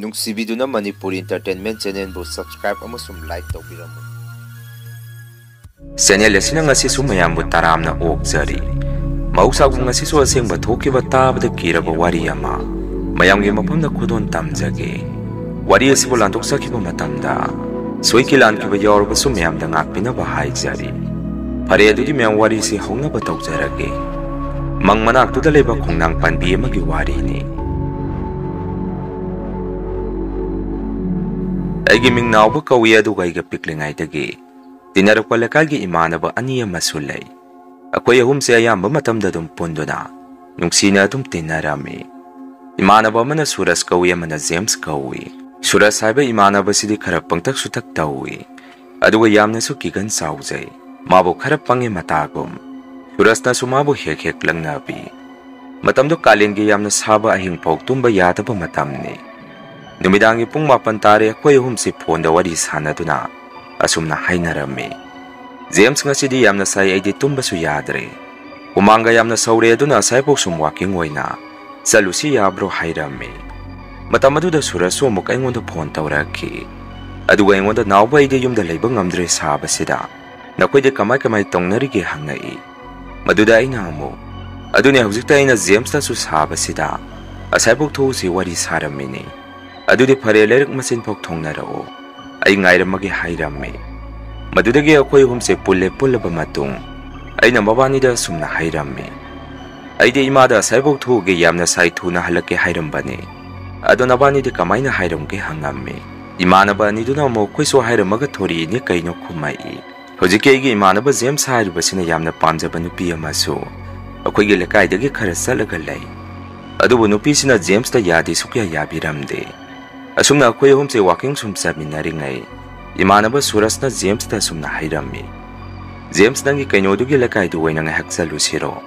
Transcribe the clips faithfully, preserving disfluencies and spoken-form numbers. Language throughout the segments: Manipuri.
ꯅꯨꯡꯁꯤꯕꯤꯗꯨꯅ ꯃꯅꯤꯄꯨꯔ Entertainment Channelꯕꯨ subscribe ꯑꯃꯁꯨꯡ like ꯇꯧꯕꯤꯔꯝꯃꯨ꯫ Channel ꯑꯁꯤꯅ ꯉꯁꯤꯁꯨ ꯃꯌꯥꯝꯕꯨ ꯇꯔꯥꯝꯅ ꯑꯣꯛꯆꯔꯤ꯫ ꯃꯍꯧꯁꯥꯒꯨꯝ ꯉꯁꯤꯁꯨ ꯑꯁꯦꯡꯕ ꯊꯣꯛꯈꯤꯕ ꯇꯥꯕꯗ ꯀꯤꯔꯕ ꯋꯥꯔꯤ ꯑꯃ ꯃꯌꯥꯝꯒꯤ ꯃꯐꯝꯗ ꯈꯨꯗꯣꯜ ꯇꯝꯖꯒꯦ꯫ ꯋꯥꯔꯤ ꯑꯁꯤꯕꯨ ꯂꯥꯟꯊꯣꯛꯆꯈꯤꯕ ꯃꯇꯝꯗ ꯁꯣꯏꯈꯤ ꯂꯥꯟꯈꯤꯕ ꯌꯥꯎꯔꯕꯁꯨ ꯃꯌꯥꯝꯗ ꯉꯥꯛꯄꯤꯅꯕ ꯍꯥꯏꯖꯔꯤ꯫ ꯐꯔꯦ, ꯑꯗꯨꯗꯤ ꯃꯌꯥꯝ ꯋꯥꯔꯤꯁꯤ ꯍꯧꯅꯕ ꯇꯧꯖꯔꯒꯦ꯫ ꯃꯪ ꯃꯅꯥꯛꯇꯨꯗ ꯂꯩꯕ ꯈꯣꯡꯅꯥꯡ ꯄꯥꯟꯕꯤ ꯑꯃꯒꯤ ꯋꯥꯔꯤꯅꯤ꯫ ꯑꯩꯒꯤ ꯃꯤꯡ ꯅꯥꯎꯕ ꯀꯧꯏ, ꯑꯗꯨꯒ ꯑꯩꯒ ꯄꯤꯛꯂꯤꯉꯩꯗꯒꯤ ꯇꯤꯟꯅꯔꯛꯄ ꯂꯩꯀꯥꯏꯒꯤ ꯏꯃꯥꯟꯅꯕ ꯑꯅꯤ ꯑꯃꯁꯨ ꯂꯩ꯫ ꯑꯩꯈꯣꯏ ꯑꯍꯨꯝꯁꯦ ꯑꯌꯥꯝꯕ ꯃꯇꯝꯗ ꯑꯗꯨꯝ ꯄꯨꯟꯗꯨꯅ ꯅꯨꯡꯁꯤꯅ ꯑꯗꯨꯝ ꯇꯤꯟꯅꯔꯝꯃꯤ꯫ ꯏꯃꯥꯟꯅꯕ ꯑꯃꯅ ꯁꯨꯔꯖ ꯀꯧꯏ, ꯑꯃꯅ ꯖꯦꯝꯁ ꯀꯧꯏ꯫ ꯁꯨꯔꯖ ꯍꯥꯏꯕ ꯏꯃꯥꯟꯅꯕꯁꯤꯗꯤ ꯈꯔ ꯄꯪꯇꯛꯁꯨ ꯇꯛ ꯇꯧꯏ, ꯑꯗꯨꯒ ꯌꯥꯝꯅꯁꯨ ꯀꯤꯒꯟ ꯆꯥꯎꯖꯩ꯫ ꯃꯥꯕꯨ ꯈꯔ ꯄꯪꯉꯦ ꯃꯇꯥꯒꯨꯝ꯫ ꯁꯨꯔꯖꯅꯁꯨ ꯃꯥꯕꯨ ꯍꯦꯛ ꯍꯦꯛ ꯂꯛꯅꯕꯤ꯫ ꯃꯇꯝꯗꯨ ꯀꯥꯂꯦꯟꯒꯤ ꯌꯥꯝꯅ ꯁꯥꯕ, ꯑꯍꯤꯡ ꯐꯥꯎ ꯇꯨꯝꯕ ꯌꯥꯗꯕ ꯃꯇꯝꯅꯤ꯫ ꯅꯨꯃꯤꯗꯥꯡꯒꯤ ꯄꯨꯡ ꯃꯥꯄꯟ ꯇꯥꯔꯦ, ꯑꯩꯈꯣꯏ ꯑꯍꯨꯝꯁꯤ ꯐꯣꯟꯗ ꯋꯥꯔꯤ ꯁꯥꯟꯅꯗꯨꯅ ꯑꯁꯨꯝꯅ ꯍꯥꯏꯅꯔꯝꯃꯤ, "ꯖꯦꯝꯁ, ꯉꯁꯤꯗꯤ ꯌꯥꯝꯅ ꯁꯥꯏ, ꯑꯩꯗꯤ ꯇꯨꯝꯕꯁꯨ ꯌꯥꯗ꯭ꯔꯦ꯫ ꯍꯨꯃꯥꯡꯒ ꯌꯥꯝꯅ ꯁꯧꯔꯦ, ꯑꯗꯨꯅ ꯑꯁꯥꯏꯐꯥꯎ ꯁꯨꯝ ꯋꯥꯀꯤꯡ ꯑꯣꯏꯅ ꯆꯠꯂꯨꯁꯤ ꯌꯥꯕ꯭ꯔꯣ?" ꯍꯥꯏꯔꯝꯃꯤ꯫ ꯃꯇꯝ ꯑꯗꯨꯗ ꯁꯨꯔꯖꯁꯨ ꯑꯃꯨꯛ ꯑꯩꯉꯣꯟꯗ ꯐꯣꯟ ꯇꯧꯔꯛꯈꯤ꯫ ꯑꯗꯨꯒ ꯑꯩꯉꯣꯟꯗ, "ꯅꯥꯎꯕ, ꯑꯩꯗꯤ ꯌꯨꯝꯗ ꯂꯩꯕ ꯉꯝꯗ꯭ꯔꯦ ꯁꯥꯕꯁꯤꯗ꯫ ꯅꯈꯣꯏꯗꯤ ꯀꯃꯥꯏ ꯀꯃꯥꯏ ꯇꯧꯅꯔꯤꯒꯦ?" ꯍꯪꯉꯛꯏ꯫ ꯃꯗꯨꯗ ꯑꯩꯅ ꯑꯃꯨꯛ, "ꯑꯗꯨꯅꯦ, ꯍꯧꯖꯤꯛꯇ ꯑꯩꯅ ꯖꯦꯝꯁꯇꯁꯨ ꯁꯥꯕꯁꯤꯗ ꯑꯁꯥꯏꯐꯥꯎ ꯊꯣꯛꯎꯁꯤ ꯋꯥꯔꯤ ꯁꯥꯔꯝꯃꯤꯅꯤ꯫ ꯑꯗꯨꯗꯤ ꯐꯔꯦ, ꯂꯩꯔꯛ ꯃꯆꯤꯟꯐꯥꯎ ꯊꯣꯡꯅꯔꯛꯑꯣ, ꯑꯩ ꯉꯥꯏꯔꯝꯃꯒꯦ" ꯍꯥꯏꯔꯝꯃꯤ꯫ ꯃꯗꯨꯗꯒꯤ ꯑꯩꯈꯣꯏ ꯑꯍꯨꯝꯁꯦ ꯄꯨꯜꯂꯦ, ꯄꯨꯜꯂꯕ ꯃꯇꯨꯡ ꯑꯩꯅ ꯃꯕꯥꯅꯤꯗ ꯑꯁꯨꯝꯅ ꯍꯥꯏꯔꯝꯃꯤ, "ꯑꯩꯗꯤ ꯏꯃꯥꯗ ꯑꯁꯥꯏꯐꯥꯎ ꯊꯣꯛꯎꯒꯦ, ꯌꯥꯝꯅ ꯁꯥꯏ, ꯊꯨꯅ ꯍꯜꯂꯛꯀꯦ" ꯍꯥꯏꯔꯝꯕꯅꯤ꯫ ꯑꯗꯣ ꯅꯕꯥꯅꯤꯗꯤ ꯀꯃꯥꯏꯅ ꯍꯥꯏꯔꯝꯒꯦ ꯍꯪꯉꯝꯃꯤ꯫ ꯏꯃꯥꯟꯅꯕ ꯑꯅꯤꯗꯨꯅ ꯑꯃꯨꯛ, "ꯑꯩꯈꯣꯏꯁꯨ ꯍꯥꯏꯔꯝꯃꯒ ꯊꯣꯔꯛꯏꯅꯤ ꯀꯩꯅꯣ" ꯈꯨꯝꯃꯛꯏ꯫ ꯍꯧꯖꯤꯛꯀꯤ ꯑꯩꯒꯤ ꯏꯃꯥꯟꯅꯕ ꯖꯦꯝꯁ ꯍꯥꯏꯔꯤꯕꯁꯤꯅ ꯌꯥꯝꯅ ꯄꯥꯝꯖꯕ ꯅꯨꯄꯤ ꯑꯃꯁꯨ ꯑꯩꯈꯣꯏꯒꯤ ꯂꯩꯀꯥꯏꯗꯒꯤ ꯈꯔ ꯆꯠꯂꯒ ꯂꯩ꯫ ꯑꯗꯨꯕꯨ ꯅꯨꯄꯤꯁꯤꯅ ꯖꯦꯝꯁꯇ ꯌꯥꯗꯦ ꯁꯨꯛꯌꯥ ꯌꯥꯕꯤꯔꯝꯗꯦ꯫ ꯑꯁꯨꯝꯅ ꯑꯩꯈꯣꯏ ꯑꯍꯨꯝꯁꯦ ꯋꯥꯀꯤꯡ ꯁꯨꯝ ꯆꯠꯃꯤꯟꯅꯔꯤꯉꯩ, ꯏꯃꯥꯟꯅꯕ ꯁꯨꯔꯖꯅ ꯖꯦꯝꯁꯇ ꯑꯁꯨꯝꯅ ꯍꯥꯏꯔꯝꯃꯤ, "ꯖꯦꯝꯁ, ꯅꯪꯒꯤ ꯀꯩꯅꯣꯗꯨꯒꯤ ꯂꯩꯀꯥꯏꯗꯨ ꯑꯣꯏꯅ ꯉꯥꯏꯍꯥꯛ ꯆꯠꯂꯨꯁꯤꯔꯣ?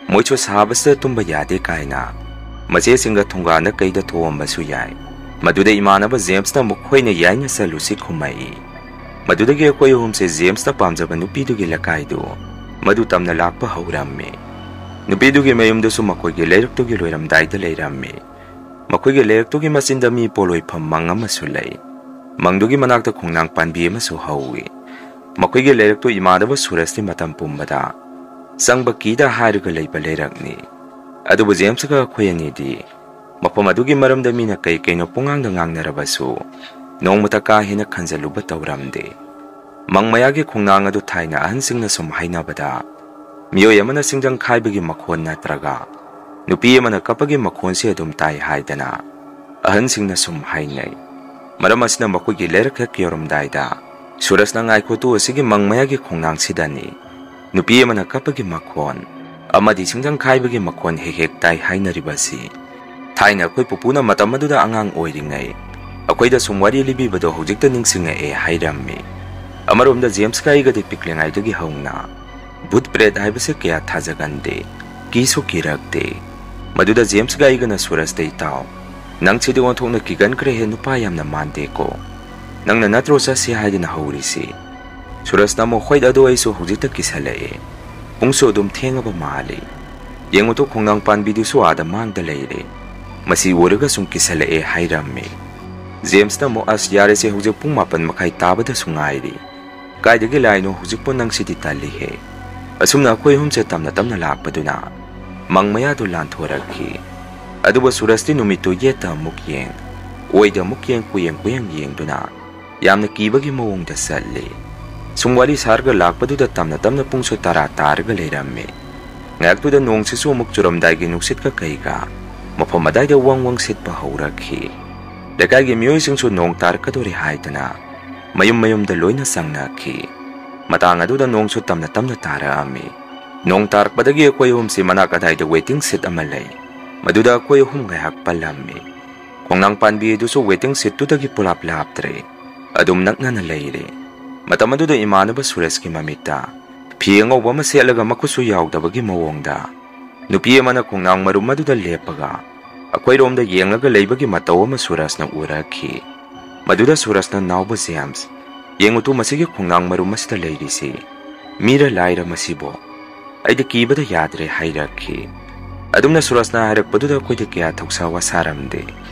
ꯃꯣꯏꯁꯨ ꯁꯥꯕꯁꯤꯗ ꯇꯨꯝꯕ ꯌꯥꯗꯦ" ꯀꯥꯏꯅ ꯃꯆꯦꯁꯤꯡꯒ ꯊꯣꯡꯒꯥꯟꯗ ꯀꯩꯗ ꯊꯣꯛꯑꯝꯕꯁꯨ ꯌꯥꯏ꯫ ꯃꯗꯨꯗ ꯏꯃꯥꯟꯅꯕ ꯖꯦꯝꯁꯅ ꯑꯃꯨꯛ, "ꯍꯣꯏꯅꯦ, ꯌꯥꯏꯅꯦ, ꯆꯠꯂꯨꯁꯤ" ꯈꯨꯝꯃꯛꯏ꯫ ꯃꯗꯨꯗꯒꯤ ꯑꯩꯈꯣꯏ ꯑꯍꯨꯝꯁꯦ ꯖꯦꯝꯁꯅ ꯄꯥꯝꯖꯕ ꯅꯨꯄꯤꯗꯨꯒꯤ ꯂꯩꯀꯥꯏꯗꯨ ꯃꯗꯨ ꯇꯝꯅ ꯂꯥꯛꯄ ꯍꯧꯔꯝꯃꯤ꯫ ꯅꯨꯄꯤꯗꯨꯒꯤ ꯃꯌꯨꯝꯗꯨꯁꯨ ꯃꯈꯣꯏꯒꯤ ꯂꯩꯔꯛꯇꯨꯒꯤ ꯂꯣꯏꯔꯝꯗꯥꯏꯗ ꯂꯩꯔꯝꯃꯤ꯫ ꯃꯈꯣꯏꯒꯤ ꯂꯩꯔꯛꯇꯨꯒꯤ ꯃꯆꯤꯟꯗ ꯃꯤ ꯄꯣꯂꯣꯏꯐꯝ ꯃꯪ ꯑꯃꯁꯨ ꯂꯩ꯫ ꯃꯪꯗꯨꯒꯤ ꯃꯅꯥꯛꯇ ꯈꯣꯡꯅꯥꯡ ꯄꯥꯟꯕꯤ ꯑꯃꯁꯨ ꯍꯧꯏ꯫ ꯃꯈꯣꯏꯒꯤ ꯂꯩꯔꯛꯇꯨ ꯏꯃꯥꯟꯅꯕ ꯁꯨꯔꯖꯇꯤ ꯃꯇꯝ ꯄꯨꯝꯕꯗ ꯆꯪꯕ ꯀꯤꯗ ꯍꯥꯏꯔꯒ ꯂꯩꯕ ꯂꯩꯔꯛꯅꯤ꯫ ꯑꯗꯨꯕꯨ ꯖꯦꯝꯁꯀ ꯑꯩꯈꯣꯏ ꯑꯅꯤꯗꯤ ꯃꯐꯝ ꯑꯗꯨꯒꯤ ꯃꯔꯝꯗ ꯃꯤꯅ ꯀꯩ ꯀꯩꯅꯣ ꯄꯨꯡꯉꯥꯡꯗ ꯉꯥꯡꯅꯔꯕꯁꯨ ꯅꯣꯡꯃꯇ ꯀꯥ ꯍꯦꯟꯅ ꯈꯟꯖꯜꯂꯨꯕ ꯇꯧꯔꯝꯗꯦ꯫ ꯃꯪ ꯃꯌꯥꯒꯤ ꯈꯣꯡꯅꯥꯡ ꯑꯗꯨ ꯊꯥꯏꯅ ꯑꯍꯟꯁꯤꯡꯅ ꯁꯨꯝ ꯍꯥꯏꯅꯕꯗ, ꯃꯤꯑꯣꯏ ꯑꯃꯅ ꯁꯤꯡꯖꯪ ꯈꯥꯏꯕꯒꯤ ꯃꯈꯣꯟ ꯅꯠꯇ꯭ꯔꯒ ꯅꯨꯄꯤ ꯑꯃꯅ ꯀꯞꯄꯒꯤ ꯃꯈꯣꯟꯁꯤ ꯑꯗꯨꯝ ꯇꯥꯏ ꯍꯥꯏꯗꯅ ꯑꯍꯟꯁꯤꯡꯅ ꯁꯨꯝ ꯍꯥꯏꯅꯩ꯫ ꯃꯔꯝ ꯑꯁꯤꯅ ꯃꯈꯣꯏꯒꯤ ꯂꯩꯔꯛ ꯍꯦꯛ ꯌꯧꯔꯝꯗꯥꯏꯗ ꯁꯨꯔꯖꯅ ꯉꯥꯏꯈꯣ ꯇꯨ ꯑꯁꯤꯒꯤ ꯃꯪ ꯃꯌꯥꯒꯤ ꯈꯣꯡꯅꯥꯡꯁꯤꯗꯅꯤ ꯅꯨꯄꯤ ꯑꯃꯅ ꯀꯞꯄꯒꯤ ꯃꯈꯣꯟ ꯑꯃꯗꯤ ꯁꯤꯡꯖꯪ ꯈꯥꯏꯕꯒꯤ ꯃꯈꯣꯟ ꯍꯦꯛ ꯍꯦꯛ ꯇꯥꯏ ꯍꯥꯏꯅꯔꯤꯕꯁꯤ꯫ ꯊꯥꯏꯅ ꯑꯩꯈꯣꯏ ꯄꯨꯄꯨꯅ ꯃꯇꯝ ꯑꯗꯨꯗ ꯑꯉꯥꯡ ꯑꯣꯏꯔꯤꯉꯩ ꯑꯩꯈꯣꯏꯗ ꯁꯨꯝ ꯋꯥꯔꯤ ꯂꯤꯕꯤꯕꯗꯣ ꯍꯧꯖꯤꯛꯇ ꯅꯤꯡꯁꯤꯡꯉꯛꯑꯦ ꯍꯥꯏꯔꯝꯃꯤ꯫ ꯑꯃꯔꯣꯝꯗ ꯖꯦꯝꯁꯀ ꯑꯩꯒꯗꯤ ꯄꯤꯛꯂꯤꯉꯩꯗꯒꯤ ꯍꯧꯅ ꯚꯨꯠ ꯄ꯭ꯔꯦꯠ ꯍꯥꯏꯕꯁꯦ ꯀꯌꯥ ꯊꯥꯖꯒꯟꯗꯦ, ꯀꯤꯁꯨ ꯀꯤꯔꯛꯇꯦ꯫ ꯃꯗꯨꯗ ꯖꯦꯝꯁꯀ ꯑꯩꯒꯅ ꯁꯨꯔꯖꯇ, "ꯏꯇꯥꯎ, ꯅꯪꯁꯤꯗꯤ ꯑꯣꯟꯊꯣꯛꯅ ꯀꯤꯒꯟꯈ꯭ꯔꯦꯍꯦ, ꯅꯨꯄꯥ ꯌꯥꯝꯅ ꯃꯥꯟꯗꯦꯀꯣ꯫ ꯅꯪꯅ ꯅꯠꯇ꯭ꯔꯣ ꯆꯠꯁꯤ ꯍꯥꯏꯗꯅ ꯍꯧꯔꯤꯁꯤ?" ꯁꯨꯔꯖꯅ ꯑꯃꯨꯛ, "ꯍꯣꯏ, ꯑꯗꯣ ꯑꯩꯁꯨ ꯍꯧꯖꯤꯛꯇ ꯀꯤꯁꯜꯂꯛꯑꯦ꯫ ꯄꯨꯡꯁꯨ ꯑꯗꯨꯝ ꯊꯦꯡꯉꯕ ꯃꯥꯜꯂꯤ꯫ ꯌꯦꯡꯉꯨꯇꯣ, ꯈꯣꯡꯅꯥꯡ ꯄꯥꯟꯕꯤꯗꯨꯁꯨ ꯑꯥꯗ ꯃꯥꯡꯗ ꯂꯩꯔꯦ꯫ ꯃꯁꯤ ꯎꯔꯒ ꯁꯨꯝ ꯀꯤꯁꯜꯂꯛꯑꯦ" ꯍꯥꯏꯔꯝꯃꯤ꯫ ꯖꯦꯝꯁꯅ ꯑꯃꯨꯛ, "ꯑꯁ, ꯌꯥꯔꯦꯁꯦ, ꯍꯧꯖꯤꯛ ꯄꯨꯡ ꯃꯥꯄꯟ ꯃꯈꯥꯏ ꯇꯥꯕꯗꯁꯨ ꯉꯥꯏꯔꯤ꯫ ꯀꯥꯏꯗꯒꯤ ꯂꯥꯛꯏꯅꯣ ꯍꯧꯖꯤꯛꯄꯨ, ꯅꯪꯁꯤꯗꯤ ꯇꯜꯂꯤꯍꯦ"꯫ ꯑꯁꯨꯝꯅ ꯑꯩꯈꯣꯏ ꯑꯍꯨꯝꯁꯦ ꯇꯞꯅ ꯇꯞꯅ ꯂꯥꯛꯄꯗꯨꯅ ꯃꯪ ꯃꯌꯥꯗꯨ ꯂꯥꯟꯊꯣꯔꯛꯈꯤ꯫ ꯑꯗꯨꯕꯨ ꯁꯨꯔꯖꯇꯤ ꯅꯨꯃꯤꯠꯇꯨ ꯌꯦꯠꯇ ꯑꯃꯨꯛ ꯌꯦꯡ, ꯑꯣꯏꯗ ꯑꯃꯨꯛ ꯌꯦꯡ, ꯀꯨꯌꯦꯡ ꯀꯨꯌꯦꯡ ꯌꯦꯡꯗꯨꯅ ꯌꯥꯝꯅ ꯀꯤꯕꯒꯤ ꯃꯑꯣꯡꯗ ꯆꯠꯂꯤ꯫ ꯁꯨꯝ ꯋꯥꯔꯤ ꯁꯥꯔꯒ ꯂꯥꯛꯄꯗꯨꯗ ꯇꯞꯅ ꯇꯞꯅ ꯄꯨꯡꯁꯨ ꯇꯔꯥ ꯇꯥꯔꯒ ꯂꯩꯔꯝꯃꯤ꯫ ꯉꯥꯏꯍꯥꯛꯇꯨꯗ ꯅꯣꯡꯁꯤꯁꯨ ꯑꯃꯨꯛ ꯆꯨꯔꯝꯗꯥꯏꯒꯤ ꯅꯨꯡꯁꯤꯠꯀ ꯀꯩꯒ ꯃꯐꯝ ꯑꯗꯥꯏꯗ ꯋꯪ ꯋꯪ ꯁꯤꯠꯄ ꯍꯧꯔꯛꯈꯤ꯫ ꯂꯩꯀꯥꯏꯒꯤ ꯃꯤꯑꯣꯏꯁꯤꯡꯁꯨ ꯅꯣꯡ ꯇꯥꯔꯛꯀꯗꯣꯔꯦ ꯍꯥꯏꯗꯅ ꯃꯌꯨꯝ ꯃꯌꯨꯝꯗ ꯂꯣꯏꯅ ꯆꯪꯅꯈꯤ꯫ ꯃꯇꯥꯡ ꯑꯗꯨꯗ ꯅꯣꯡꯁꯨ ꯇꯞꯅ ꯇꯞꯅ ꯇꯥꯔꯛꯑꯝꯃꯤ꯫ ꯅꯣꯡ ꯇꯥꯔꯛꯄꯗꯒꯤ ꯑꯩꯈꯣꯏ ꯑꯍꯨꯝꯁꯤ ꯃꯅꯥꯛ ꯑꯗꯥꯏꯗ waiting shed ꯑꯃ ꯂꯩ, ꯃꯗꯨꯗ ꯑꯩꯈꯣꯏ ꯑꯍꯨꯝ ꯉꯥꯏꯍꯥꯛ ꯄꯜꯂꯝꯃꯤ꯫ ꯈꯣꯡꯅꯥꯡ ꯄꯥꯟꯕꯤ ꯑꯗꯨꯁꯨ waiting shedꯇꯨꯗꯒꯤ ꯄꯨꯂꯥꯞ ꯂꯥꯞꯇ꯭ꯔꯦ, ꯑꯗꯨꯝ ꯅꯛꯅꯅ ꯂꯩꯔꯦ꯫ ꯃꯇꯝ ꯑꯗꯨꯗ ꯏꯃꯥꯟꯅꯕ ꯁꯨꯔꯖꯀꯤ ꯃꯃꯤꯠꯇ ꯐꯤ ꯑꯉꯧꯕ ꯑꯃ ꯁꯦꯠꯂꯒ ꯃꯈꯨꯠꯁꯨ ꯌꯥꯎꯗꯕꯒꯤ ꯃꯑꯣꯡꯗ ꯅꯨꯄꯤ ꯑꯃꯅ ꯈꯣꯡꯅꯥꯡ ꯃꯔꯨꯝ ꯑꯗꯨꯗ ꯂꯦꯞꯄꯒ ꯑꯩꯈꯣꯏꯔꯣꯝꯗ ꯌꯦꯡꯂꯒ ꯂꯩꯕꯒꯤ ꯃꯇꯧ ꯑꯃ ꯁꯨꯔꯖꯅ ꯎꯔꯛꯈꯤ꯫ ꯃꯗꯨꯗ ꯁꯨꯔꯖꯅ, "ꯅꯥꯎꯕ ꯖꯦꯝꯁ, ꯌꯦꯡꯉꯨ ꯇꯨ, ꯃꯁꯤꯒꯤ ꯈꯣꯡꯅꯥꯡ ꯃꯔꯨꯝ ꯑꯁꯤꯗ ꯂꯩꯔꯤꯁꯤ꯫ ꯃꯤꯔ ꯂꯥꯏꯔ ꯃꯁꯤꯕꯣ? ꯑꯩꯗꯤ ꯀꯤꯕꯗ ꯌꯥꯗ꯭ꯔꯦ" ꯍꯥꯏꯔꯛꯈꯤ꯫ ꯑꯗꯨꯝꯅ ꯁꯨꯔꯖꯅ ꯍꯥꯏꯔꯛꯄꯗꯨꯗ ꯑꯩꯈꯣꯏꯗꯤ ꯀꯌꯥ ꯊꯧꯁꯥ ꯋꯥꯁꯥꯔꯝꯗꯦ꯫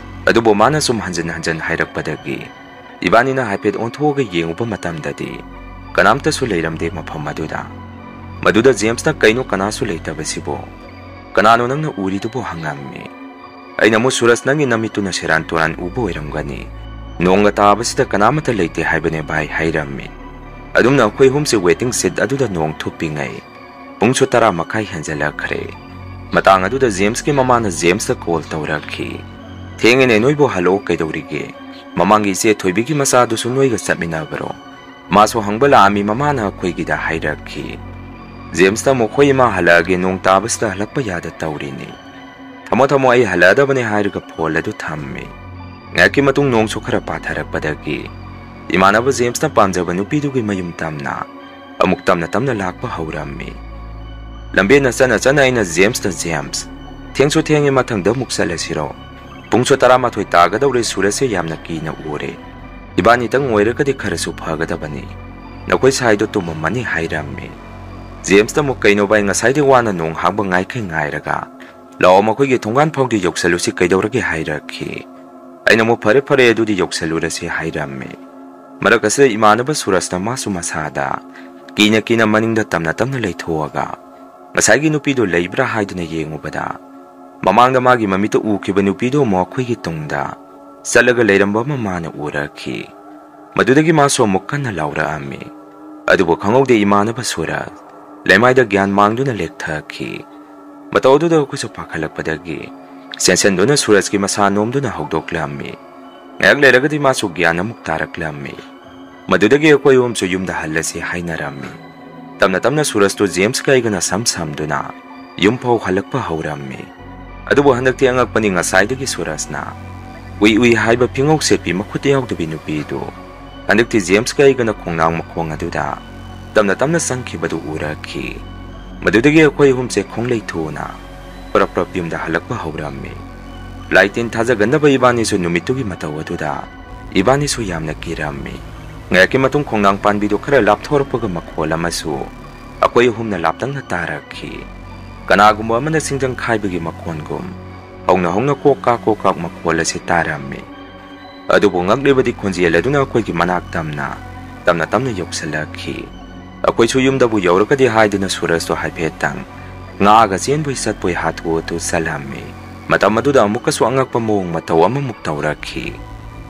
ꯑꯗꯨꯕꯨ ꯃꯥꯅ ꯁꯨꯝ ꯍꯟꯖꯤꯟ ꯍꯟꯖꯤꯟ ꯍꯥꯏꯔꯛꯄꯗꯒꯤ ꯏꯕꯥꯅꯤꯅ ꯍꯥꯏꯐꯦꯠ ꯑꯣꯟꯊꯣꯛꯑꯒ ꯌꯦꯡꯉꯨꯕ ꯃꯇꯝꯗꯗꯤ ꯀꯅꯥꯝꯇꯁꯨ ꯂꯩꯔꯝꯗꯦ ꯃꯐꯝ ꯑꯗꯨꯗ꯫ ꯃꯗꯨꯗ ꯖꯦꯝꯁꯅ "ꯀꯩꯅꯣ, ꯀꯅꯥꯁꯨ ꯂꯩꯇꯕꯁꯤꯕꯣ? ꯀꯅꯥꯅꯣ ꯅꯪꯅ ꯎꯔꯤꯗꯨꯕꯨ?" ꯍꯪꯉꯝꯃꯤ꯫ ꯑꯩꯅ ꯑꯃꯨꯛ, "ꯁꯨꯔꯖ, ꯅꯪꯒꯤ ꯅꯃꯤꯠꯇꯨꯅ ꯁꯦꯔꯥꯟ ꯇꯨꯔꯥꯟ ꯎꯕ ꯑꯣꯏꯔꯝꯒꯅꯤ꯫ ꯅꯣꯡꯒ ꯇꯥꯕꯁꯤꯗ ꯀꯅꯥꯃꯠꯇ ꯂꯩꯇꯦ ꯍꯥꯏꯕꯅꯦ ꯚꯥꯏ" ꯍꯥꯏꯔꯝꯃꯤ꯫ ꯑꯗꯨꯝꯅ ꯑꯩꯈꯣꯏ ꯑꯍꯨꯝꯁꯦ waiting shed ꯑꯗꯨꯗ ꯅꯣꯡ ꯊꯨꯞꯄꯤꯉꯩ ꯄꯨꯡꯁꯨ ꯇꯔꯥ ꯃꯈꯥꯏ ꯍꯦꯟꯖꯜꯂꯛꯈ꯭ꯔꯦ꯫ ꯃꯇꯥꯡ ꯑꯗꯨꯗ ꯖꯦꯝꯁꯀꯤ ꯃꯃꯥꯅ ꯖꯦꯝꯁꯇ call ꯇꯧꯔꯛꯈꯤ꯫ "ꯊꯦꯡꯉꯦꯅꯦ, ꯅꯣꯏꯕꯨ ꯍꯜꯂꯛꯑꯣ ꯀꯩꯗꯧꯔꯤꯒꯦ? ꯃꯃꯥꯡꯒꯤ ꯏꯆꯦ ꯊꯣꯏꯕꯤꯒꯤ ꯃꯆꯥꯗꯨꯁꯨ ꯅꯣꯏꯒ ꯆꯠꯃꯤꯟꯅꯕꯔꯣ?" ꯃꯥꯁꯨ ꯍꯪꯕ ꯂꯥꯛꯑꯝꯃꯤ ꯃꯃꯥꯅ ꯑꯩꯈꯣꯏꯒꯤꯗ ꯍꯥꯏꯔꯛꯈꯤ꯫ ꯖꯦꯝꯁꯇ ꯑꯃꯨꯛ, "ꯍꯣꯏ ꯏꯃꯥ, ꯍꯜꯂꯛꯑꯒꯦ, ꯅꯣꯡ ꯇꯥꯕꯁꯤꯗ ꯍꯜꯂꯛꯄ ꯌꯥꯗ ꯇꯧꯔꯤꯅꯤ꯫ ꯊꯝꯃꯣ ꯊꯝꯃꯣ, ꯑꯩ ꯍꯜꯂꯛꯑꯗꯕꯅꯦ" ꯍꯥꯏꯔꯒ phone ꯑꯗꯨ ꯊꯝꯃꯤ꯫ ꯉꯥꯏꯍꯥꯛꯀꯤ ꯃꯇꯨꯡ ꯅꯣꯡꯁꯨ ꯈꯔ ꯄꯥꯊꯔꯛꯄꯗꯒꯤ ꯏꯃꯥꯟꯅꯕ ꯖꯦꯝꯁꯅ ꯄꯥꯝꯖꯕ ꯅꯨꯄꯤꯗꯨꯒꯤ ꯃꯌꯨꯝ ꯇꯝꯅ ꯑꯃꯨꯛ ꯇꯞꯅ ꯇꯞꯅ ꯂꯥꯛꯄ ꯍꯧꯔꯝꯃꯤ꯫ ꯂꯝꯕꯦꯟꯅ ꯆꯠꯅ ꯆꯠꯅ ꯑꯩꯅ ꯖꯦꯝꯁꯇ, "ꯖꯦꯝꯁ, ꯊꯦꯡꯁꯨ ꯊꯦꯡꯉꯦ, ꯃꯊꯪꯗ ꯑꯃꯨꯛ ꯆꯠꯂꯁꯤꯔꯣ? ꯄꯨꯡꯁꯨ ꯇꯔꯥꯃꯥꯊꯣꯏ ꯇꯥꯒꯗꯧꯔꯦ, ꯁꯨꯔꯖꯁꯦ ꯌꯥꯝꯅ ꯀꯤꯅ ꯎꯔꯦ꯫ ꯏꯕꯥꯅꯤꯇꯪ ꯑꯣꯏꯔꯒꯗꯤ ꯈꯔꯁꯨ ꯐꯒꯗꯕꯅꯤ꯫ ꯅꯈꯣꯏ ꯁꯥꯏꯗꯣ ꯇꯨꯝꯃꯝꯃꯅꯤ" ꯍꯥꯏꯔꯝꯃꯤ꯫ ꯖꯦꯝꯁꯇ ꯑꯃꯨꯛ, "ꯀꯩꯅꯣ ꯚꯥꯏ, ꯉꯁꯥꯏꯗꯩ ꯋꯥꯅ ꯅꯣꯡ ꯍꯥꯡꯕ ꯉꯥꯏꯈꯩ ꯉꯥꯏꯔꯒ ꯂꯥꯛꯑꯣ, ꯃꯈꯣꯏꯒꯤ ꯊꯣꯡꯒꯥꯟ ꯐꯥꯎꯗꯤ ꯌꯧꯁꯜꯂꯨꯁꯤ, ꯀꯩꯗꯧꯔꯒꯦ?" ꯍꯥꯏꯔꯛꯈꯤ꯫ ꯑꯩꯅ ꯑꯃꯨꯛ, "ꯐꯔꯦ ꯐꯔꯦ, ꯑꯗꯨꯗꯤ ꯌꯧꯁꯜꯂꯨꯔꯁꯤ" ꯍꯥꯏꯔꯝꯃꯤ꯫ ꯃꯔꯛ ꯑꯁꯤꯗ ꯏꯃꯥꯟꯅꯕ ꯁꯨꯔꯖꯅ ꯃꯥꯁꯨ ꯃꯁꯥꯗ ꯀꯤꯅ ꯀꯤꯅ ꯃꯅꯤꯡꯗ ꯇꯞꯅ ꯇꯞꯅ ꯂꯩꯊꯣꯛꯑꯒ ꯉꯁꯥꯏꯒꯤ ꯅꯨꯄꯤꯗꯨ ꯂꯩꯕ꯭ꯔꯥ ꯍꯥꯏꯗꯨꯅ ꯌꯦꯡꯉꯨꯕꯗ, ꯃꯃꯥꯡꯗ ꯃꯥꯒꯤ ꯃꯃꯤꯠꯇ ꯎꯈꯤꯕ ꯅꯨꯄꯤꯗꯨ ꯑꯃꯨꯛ ꯑꯩꯈꯣꯏꯒꯤ ꯇꯨꯡꯗ ꯆꯠꯂꯒ ꯂꯩꯔꯝꯕ ꯑꯃ ꯃꯥꯅ ꯎꯔꯛꯈꯤ꯫ ꯃꯗꯨꯗꯒꯤ ꯃꯥꯁꯨ ꯑꯃꯨꯛ ꯀꯟꯅ ꯂꯥꯎꯔꯛꯑꯝꯃꯤ꯫ ꯑꯗꯨꯕꯨ ꯈꯪꯍꯧꯗꯦ ꯏꯃꯥꯟꯅꯕ ꯁꯨꯔꯖ ꯂꯩꯃꯥꯏꯗ ꯒ꯭ꯌꯥꯟ ꯃꯥꯡꯗꯨꯅ ꯂꯦꯛꯊꯈꯤ꯫ ꯃꯇꯧ ꯑꯗꯨꯗ ꯑꯩꯈꯣꯏꯁꯨ ꯄꯥꯈꯠꯂꯛꯄꯗꯒꯤ ꯆꯦꯟꯁꯤꯟꯗꯨꯅ ꯁꯨꯔꯖꯀꯤ ꯃꯁꯥ ꯅꯣꯝꯗꯨꯅ ꯍꯧꯗꯣꯛꯂꯝꯃꯤ꯫ ꯉꯥꯏꯍꯥꯛ ꯂꯩꯔꯒꯗꯤ ꯃꯥꯁꯨ ꯒ꯭ꯌꯥꯟ ꯑꯃꯨꯛ ꯇꯥꯔꯛꯂꯝꯃꯤ꯫ ꯃꯗꯨꯗꯒꯤ ꯑꯩꯈꯣꯏ ꯑꯍꯨꯝꯁꯨ ꯌꯨꯝꯗ ꯍꯜꯂꯁꯤ ꯍꯥꯏꯅꯔꯝꯃꯤ꯫ ꯇꯞꯅ ꯇꯞꯅ ꯁꯨꯔꯖꯇꯨ ꯖꯦꯝꯁꯀ ꯑꯩꯒꯅ ꯁꯝ ꯁꯝꯗꯨꯅ ꯌꯨꯝ ꯐꯥꯎ ꯍꯜꯂꯛꯄ ꯍꯧꯔꯝꯃꯤ꯫ ꯑꯗꯨꯕꯨ ꯍꯟꯗꯛꯇꯤ ꯑꯉꯛꯄꯅꯤ, ꯉꯁꯥꯏꯗꯒꯤ ꯁꯨꯔꯖꯅ ꯎꯏ ꯎꯏ ꯍꯥꯏꯕ ꯐꯤꯉꯧ ꯁꯦꯠꯄꯤ ꯃꯈꯨꯠ ꯌꯥꯎꯗꯕꯤ ꯅꯨꯄꯤꯗꯨ ꯍꯟꯗꯛꯇꯤ ꯖꯦꯝꯁꯀ ꯑꯩꯒꯅ ꯈꯣꯡꯅꯥꯡ ꯃꯈꯣꯡ ꯑꯗꯨꯗ ꯇꯞꯅ ꯇꯞꯅ ꯆꯪꯈꯤꯕꯗꯨ ꯎꯔꯛꯈꯤ꯫ ꯃꯗꯨꯗꯒꯤ ꯑꯩꯈꯣꯏ ꯑꯍꯨꯝꯁꯦ ꯈꯣꯡꯂꯩ ꯊꯨꯅ ꯄ꯭ꯔꯞ ꯄ꯭ꯔꯞ ꯌꯨꯝꯗ ꯍꯜꯂꯛꯄ ꯍꯧꯔꯝꯃꯤ꯫ ꯂꯥꯏ ꯇꯤꯟ ꯊꯥꯖꯒꯟꯗꯕ ꯏꯕꯥꯅꯤꯁꯨ ꯅꯨꯃꯤꯠꯇꯨꯒꯤ ꯃꯇꯧ ꯑꯗꯨꯗ ꯏꯕꯥꯅꯤꯁꯨ ꯌꯥꯝꯅ ꯀꯤꯔꯝꯃꯤ꯫ ꯉꯥꯏꯍꯥꯛꯀꯤ ꯃꯇꯨꯡ ꯈꯣꯡꯅꯥꯡ ꯄꯥꯟꯕꯤꯗꯨ ꯈꯔ ꯂꯥꯞꯊꯣꯔꯛꯄꯒ ꯃꯈꯣꯜ ꯑꯃꯁꯨ ꯑꯩꯈꯣꯏ ꯑꯍꯨꯝꯅ ꯂꯥꯞꯇꯛꯅ ꯇꯥꯔꯛꯈꯤ꯫ ꯀꯅꯥꯒꯨꯝꯕ ꯑꯃꯅ ꯁꯤꯡꯖꯪ ꯈꯥꯏꯕꯒꯤ ꯃꯈꯣꯟꯒꯨꯝ ꯍꯧꯅ ꯍꯧꯅ ꯀꯣꯛ ꯀꯥꯛ ꯀꯣꯛ ꯀꯥꯛ ꯃꯈꯣꯜ ꯑꯁꯤ ꯇꯥꯔꯝꯃꯤ꯫ ꯑꯗꯨꯕꯨ ꯉꯛꯂꯤꯕꯗꯤ ꯈꯣꯟꯖꯦꯜ ꯑꯗꯨꯅ ꯑꯩꯈꯣꯏꯒꯤ ꯃꯅꯥꯛ ꯇꯝꯅ, ꯇꯝꯅ ꯇꯝꯅ ꯌꯧꯁꯤꯜꯂꯛꯈꯤ꯫ ꯑꯩꯈꯣꯏꯁꯨ ꯌꯨꯝꯗꯕꯨ ꯌꯧꯔꯒꯗꯤ ꯍꯥꯏꯗꯨꯅ ꯁꯨꯔꯖꯇꯣ ꯍꯥꯏꯐꯦꯠꯇꯪ ꯉꯥꯛꯑꯒ ꯆꯦꯟꯕꯣꯏ ꯆꯠꯄꯣꯏ ꯍꯥꯊꯨ ꯍꯥꯊꯨ ꯆꯠꯂꯝꯃꯤ꯫ ꯃꯇꯝ ꯑꯗꯨꯗ ꯑꯃꯨꯛꯀꯁꯨ ꯑꯉꯛꯄ ꯃꯑꯣꯡ ꯃꯇꯧ ꯑꯃꯃꯨꯛ ꯇꯧꯔꯛꯈꯤ꯫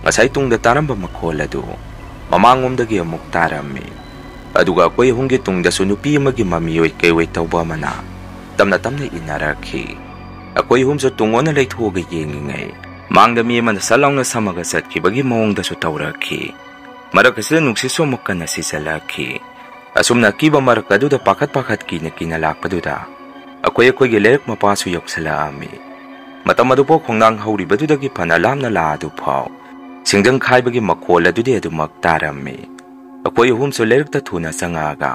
ꯉꯁꯥꯏ ꯇꯨꯡꯗ ꯇꯥꯔꯝꯕ ꯃꯈꯣꯜ ꯑꯗꯨ ꯃꯃꯥꯡꯂꯣꯝꯗꯒꯤ ꯑꯃꯨꯛ ꯇꯥꯔꯝꯃꯤ꯫ ꯑꯗꯨꯒ ꯑꯩꯈꯣꯏ ꯑꯍꯨꯝꯒꯤ ꯇꯨꯡꯗꯁꯨ ꯅꯨꯄꯤ ꯑꯃꯒꯤ ꯃꯃꯤ ꯑꯣꯏ ꯀꯩ ꯑꯣꯏ ꯇꯧꯕ ꯑꯃꯅ ꯇꯞꯅ ꯇꯞꯅ ꯏꯟꯅꯔꯛꯈꯤ꯫ ꯑꯩꯈꯣꯏ ꯑꯍꯨꯝꯁꯨ ꯇꯨꯡ ꯑꯣꯟꯅ ꯂꯩꯊꯣꯛꯑꯒ ꯌꯦꯡꯉꯤꯉꯩ, ꯃꯥꯡꯗ ꯃꯤ ꯑꯃꯅ ꯁꯠ ꯂꯥꯎꯅ ꯁꯝꯃꯒ ꯆꯠꯈꯤꯕꯒꯤ ꯃꯑꯣꯡꯗꯁꯨ ꯇꯧꯔꯛꯈꯤ꯫ ꯃꯔꯛ ꯑꯁꯤꯗ ꯅꯨꯡꯁꯤꯠꯁꯨ ꯑꯃꯨꯛ ꯀꯟꯅ ꯁꯤꯖꯜꯂꯛꯈꯤ꯫ ꯑꯁꯨꯝꯅ ꯑꯀꯤꯕ ꯃꯔꯛ ꯑꯗꯨꯗ ꯄꯥꯈꯠ ꯄꯥꯈꯠ ꯀꯤꯅ ꯀꯤꯅ ꯂꯥꯛꯄꯗꯨꯗ ꯑꯩꯈꯣꯏ ꯑꯩꯈꯣꯏꯒꯤ ꯂꯩꯔꯛ ꯃꯄꯥꯁꯨ ꯌꯧꯁꯤꯜꯂꯛꯑꯝꯃꯤ꯫ ꯃꯇꯝ ꯑꯗꯨꯐꯥꯎ ꯈꯣꯡꯅꯥꯡ ꯍꯧꯔꯤꯕꯗꯨꯗꯒꯤ ꯐꯅ ꯂꯥꯞꯅ ꯂꯥꯛꯑꯗꯨ ꯐꯥꯎ ꯁꯤꯡꯖꯪ ꯈꯥꯏꯕꯒꯤ ꯃꯈꯣꯜ ꯑꯗꯨꯗꯤ ꯑꯗꯨꯃꯛ ꯇꯥꯔꯝꯃꯤ꯫ ꯑꯩꯈꯣꯏ ꯑꯍꯨꯝꯁꯨ ꯂꯩꯔꯛꯇ ꯊꯨꯅ ꯆꯪꯉꯛꯑꯒ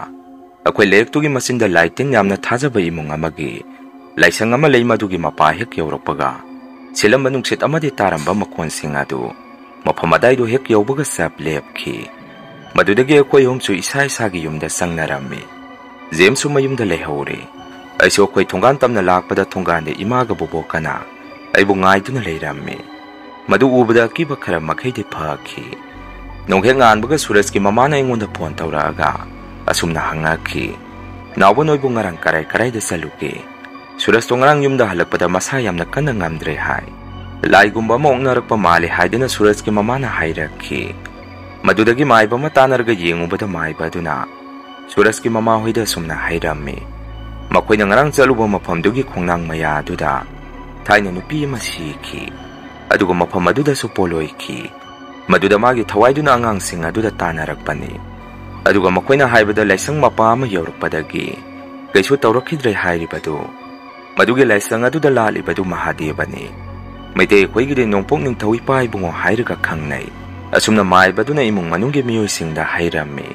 ꯑꯩꯈꯣꯏ ꯂꯩꯔꯛꯇꯨꯒꯤ ꯃꯆꯤꯟꯗ ꯂꯥꯏ ꯇꯤꯟ ꯌꯥꯝꯅ ꯊꯥꯖꯕ ꯏꯃꯨꯡ ꯑꯃꯒꯤ ꯂꯥꯏꯁꯪ ꯑꯃ ꯂꯩ, ꯃꯗꯨꯒꯤ ꯃꯄꯥ ꯍꯦꯛ ꯌꯧꯔꯛꯄꯒ ꯁꯤꯜꯂꯝꯕ ꯅꯨꯡꯁꯤꯠ ꯑꯃꯗꯤ ꯇꯥꯔꯝꯕ ꯃꯈꯣꯟꯁꯤꯡ ꯑꯗꯨ ꯃꯐꯝ ꯑꯗꯥꯏꯗꯨ ꯍꯦꯛ ꯌꯧꯕꯒ ꯆꯞ ꯂꯦꯞꯈꯤ꯫ ꯃꯗꯨꯗꯒꯤ ꯑꯩꯈꯣꯏ ꯑꯍꯨꯝꯁꯨ ꯏꯁꯥ ꯏꯁꯥꯒꯤ ꯌꯨꯝꯗ ꯆꯪꯅꯔꯝꯃꯤ꯫ ꯖꯦꯝꯁꯁꯨ ꯃꯌꯨꯝꯗ ꯂꯩꯍꯧꯔꯦ꯫ ꯑꯩꯁꯨ ꯑꯩꯈꯣꯏ ꯊꯣꯡꯒꯥꯟ ꯇꯝꯅ ꯂꯥꯛꯄꯗ ꯊꯣꯡꯒꯥꯟꯗ ꯏꯃꯥꯒ ꯕꯣꯕꯣꯛꯀꯅ ꯑꯩꯕꯨ ꯉꯥꯏꯗꯨꯅ ꯂꯩꯔꯝꯃꯤ꯫ ꯃꯗꯨ ꯎꯕꯗ ꯑꯀꯤꯕ ꯈꯔ ꯃꯈꯩꯗꯤ ꯐꯈꯤ꯫ ꯅꯣꯡꯍꯦꯛ ꯉꯥꯟꯕꯒ ꯁꯨꯔꯖꯀꯤ ꯃꯃꯥꯅ ꯑꯩꯉꯣꯟꯗ ꯐꯣꯟ ꯇꯧꯔꯛꯑꯒ ꯑꯁꯨꯝꯅ ꯍꯪꯉꯛꯈꯤ, "ꯅꯥꯎꯕ, ꯅꯣꯏꯕꯨ ꯉꯔꯥꯡ ꯀꯔꯥꯏ ꯀꯔꯥꯏꯗ ꯆꯠꯂꯨꯒꯦ? ꯁꯨꯔꯖꯇꯣ ꯉꯔꯥꯡ ꯌꯨꯝꯗ ꯍꯜꯂꯛꯄꯗ ꯃꯁꯥ ꯌꯥꯝꯅ ꯀꯟꯅ ꯉꯝꯗ꯭ꯔꯦ ꯍꯥꯏ꯫ ꯂꯥꯏꯒꯨꯝꯕ ꯑꯃ ꯑꯣꯛꯅꯔꯛꯄ ꯃꯥꯜꯂꯦ" ꯍꯥꯏꯗꯨꯅ ꯁꯨꯔꯖꯀꯤ ꯃꯃꯥꯅ ꯍꯥꯏꯔꯛꯈꯤ꯫ ꯃꯗꯨꯗꯒꯤ ꯃꯥꯏꯕ ꯑꯃ ꯇꯥꯟꯅꯔꯒ ꯌꯦꯡꯉꯨꯕꯗ ꯃꯥꯏꯕ ꯑꯗꯨꯅ ꯁꯨꯔꯖꯀꯤ ꯃꯃꯥꯍꯣꯏꯗ ꯑꯁꯨꯝꯅ ꯍꯥꯏꯔꯝꯃꯤ, ꯃꯈꯣꯏꯅ ꯉꯔꯥꯡ ꯆꯠꯂꯨꯕ ꯃꯐꯝꯗꯨꯒꯤ ꯈꯣꯡꯅꯥꯡ ꯃꯌꯥ ꯑꯗꯨꯗ ꯊꯥꯏꯅ ꯅꯨꯄꯤ ꯑꯃ ꯁꯤꯈꯤ꯫ ꯑꯗꯨꯒ ꯃꯐꯝ ꯑꯗꯨꯗꯁꯨ ꯄꯣꯂꯣꯏꯈꯤ꯫ ꯃꯗꯨꯗ ꯃꯥꯒꯤ ꯊꯋꯥꯏꯗꯨꯅ ꯑꯉꯥꯡꯁꯤꯡ ꯑꯗꯨꯗ ꯇꯥꯟꯅꯔꯛꯄꯅꯤ꯫ ꯑꯗꯨꯒ ꯃꯈꯣꯏꯅ ꯍꯥꯏꯕꯗ ꯂꯥꯏꯁꯪ ꯃꯄꯥ ꯑꯃ ꯌꯧꯔꯛꯄꯗꯒꯤ ꯀꯩꯁꯨ ꯇꯧꯔꯛꯈꯤꯗ꯭ꯔꯦ ꯍꯥꯏꯔꯤꯕꯗꯨ ꯃꯗꯨꯒꯤ ꯂꯥꯏꯁꯪ ꯑꯗꯨꯗ ꯂꯥꯠꯂꯤꯕꯗꯨ ꯃꯍꯥꯗꯦꯕꯅꯤ꯫ ꯃꯩꯇꯩ ꯑꯩꯈꯣꯏꯒꯤꯗꯤ ꯅꯣꯡꯄꯣꯛ ꯅꯤꯡꯊꯧ ꯏꯄꯥ ꯏꯕꯨꯡꯉꯣ ꯍꯥꯏꯔꯒ ꯈꯪꯅꯩ꯫ ꯑꯁꯨꯝꯅ ꯃꯥꯏꯕꯗꯨꯅ ꯏꯃꯨꯡ ꯃꯅꯨꯡꯒꯤ ꯃꯤꯑꯣꯏꯁꯤꯡꯗ ꯍꯥꯏꯔꯝꯃꯤ꯫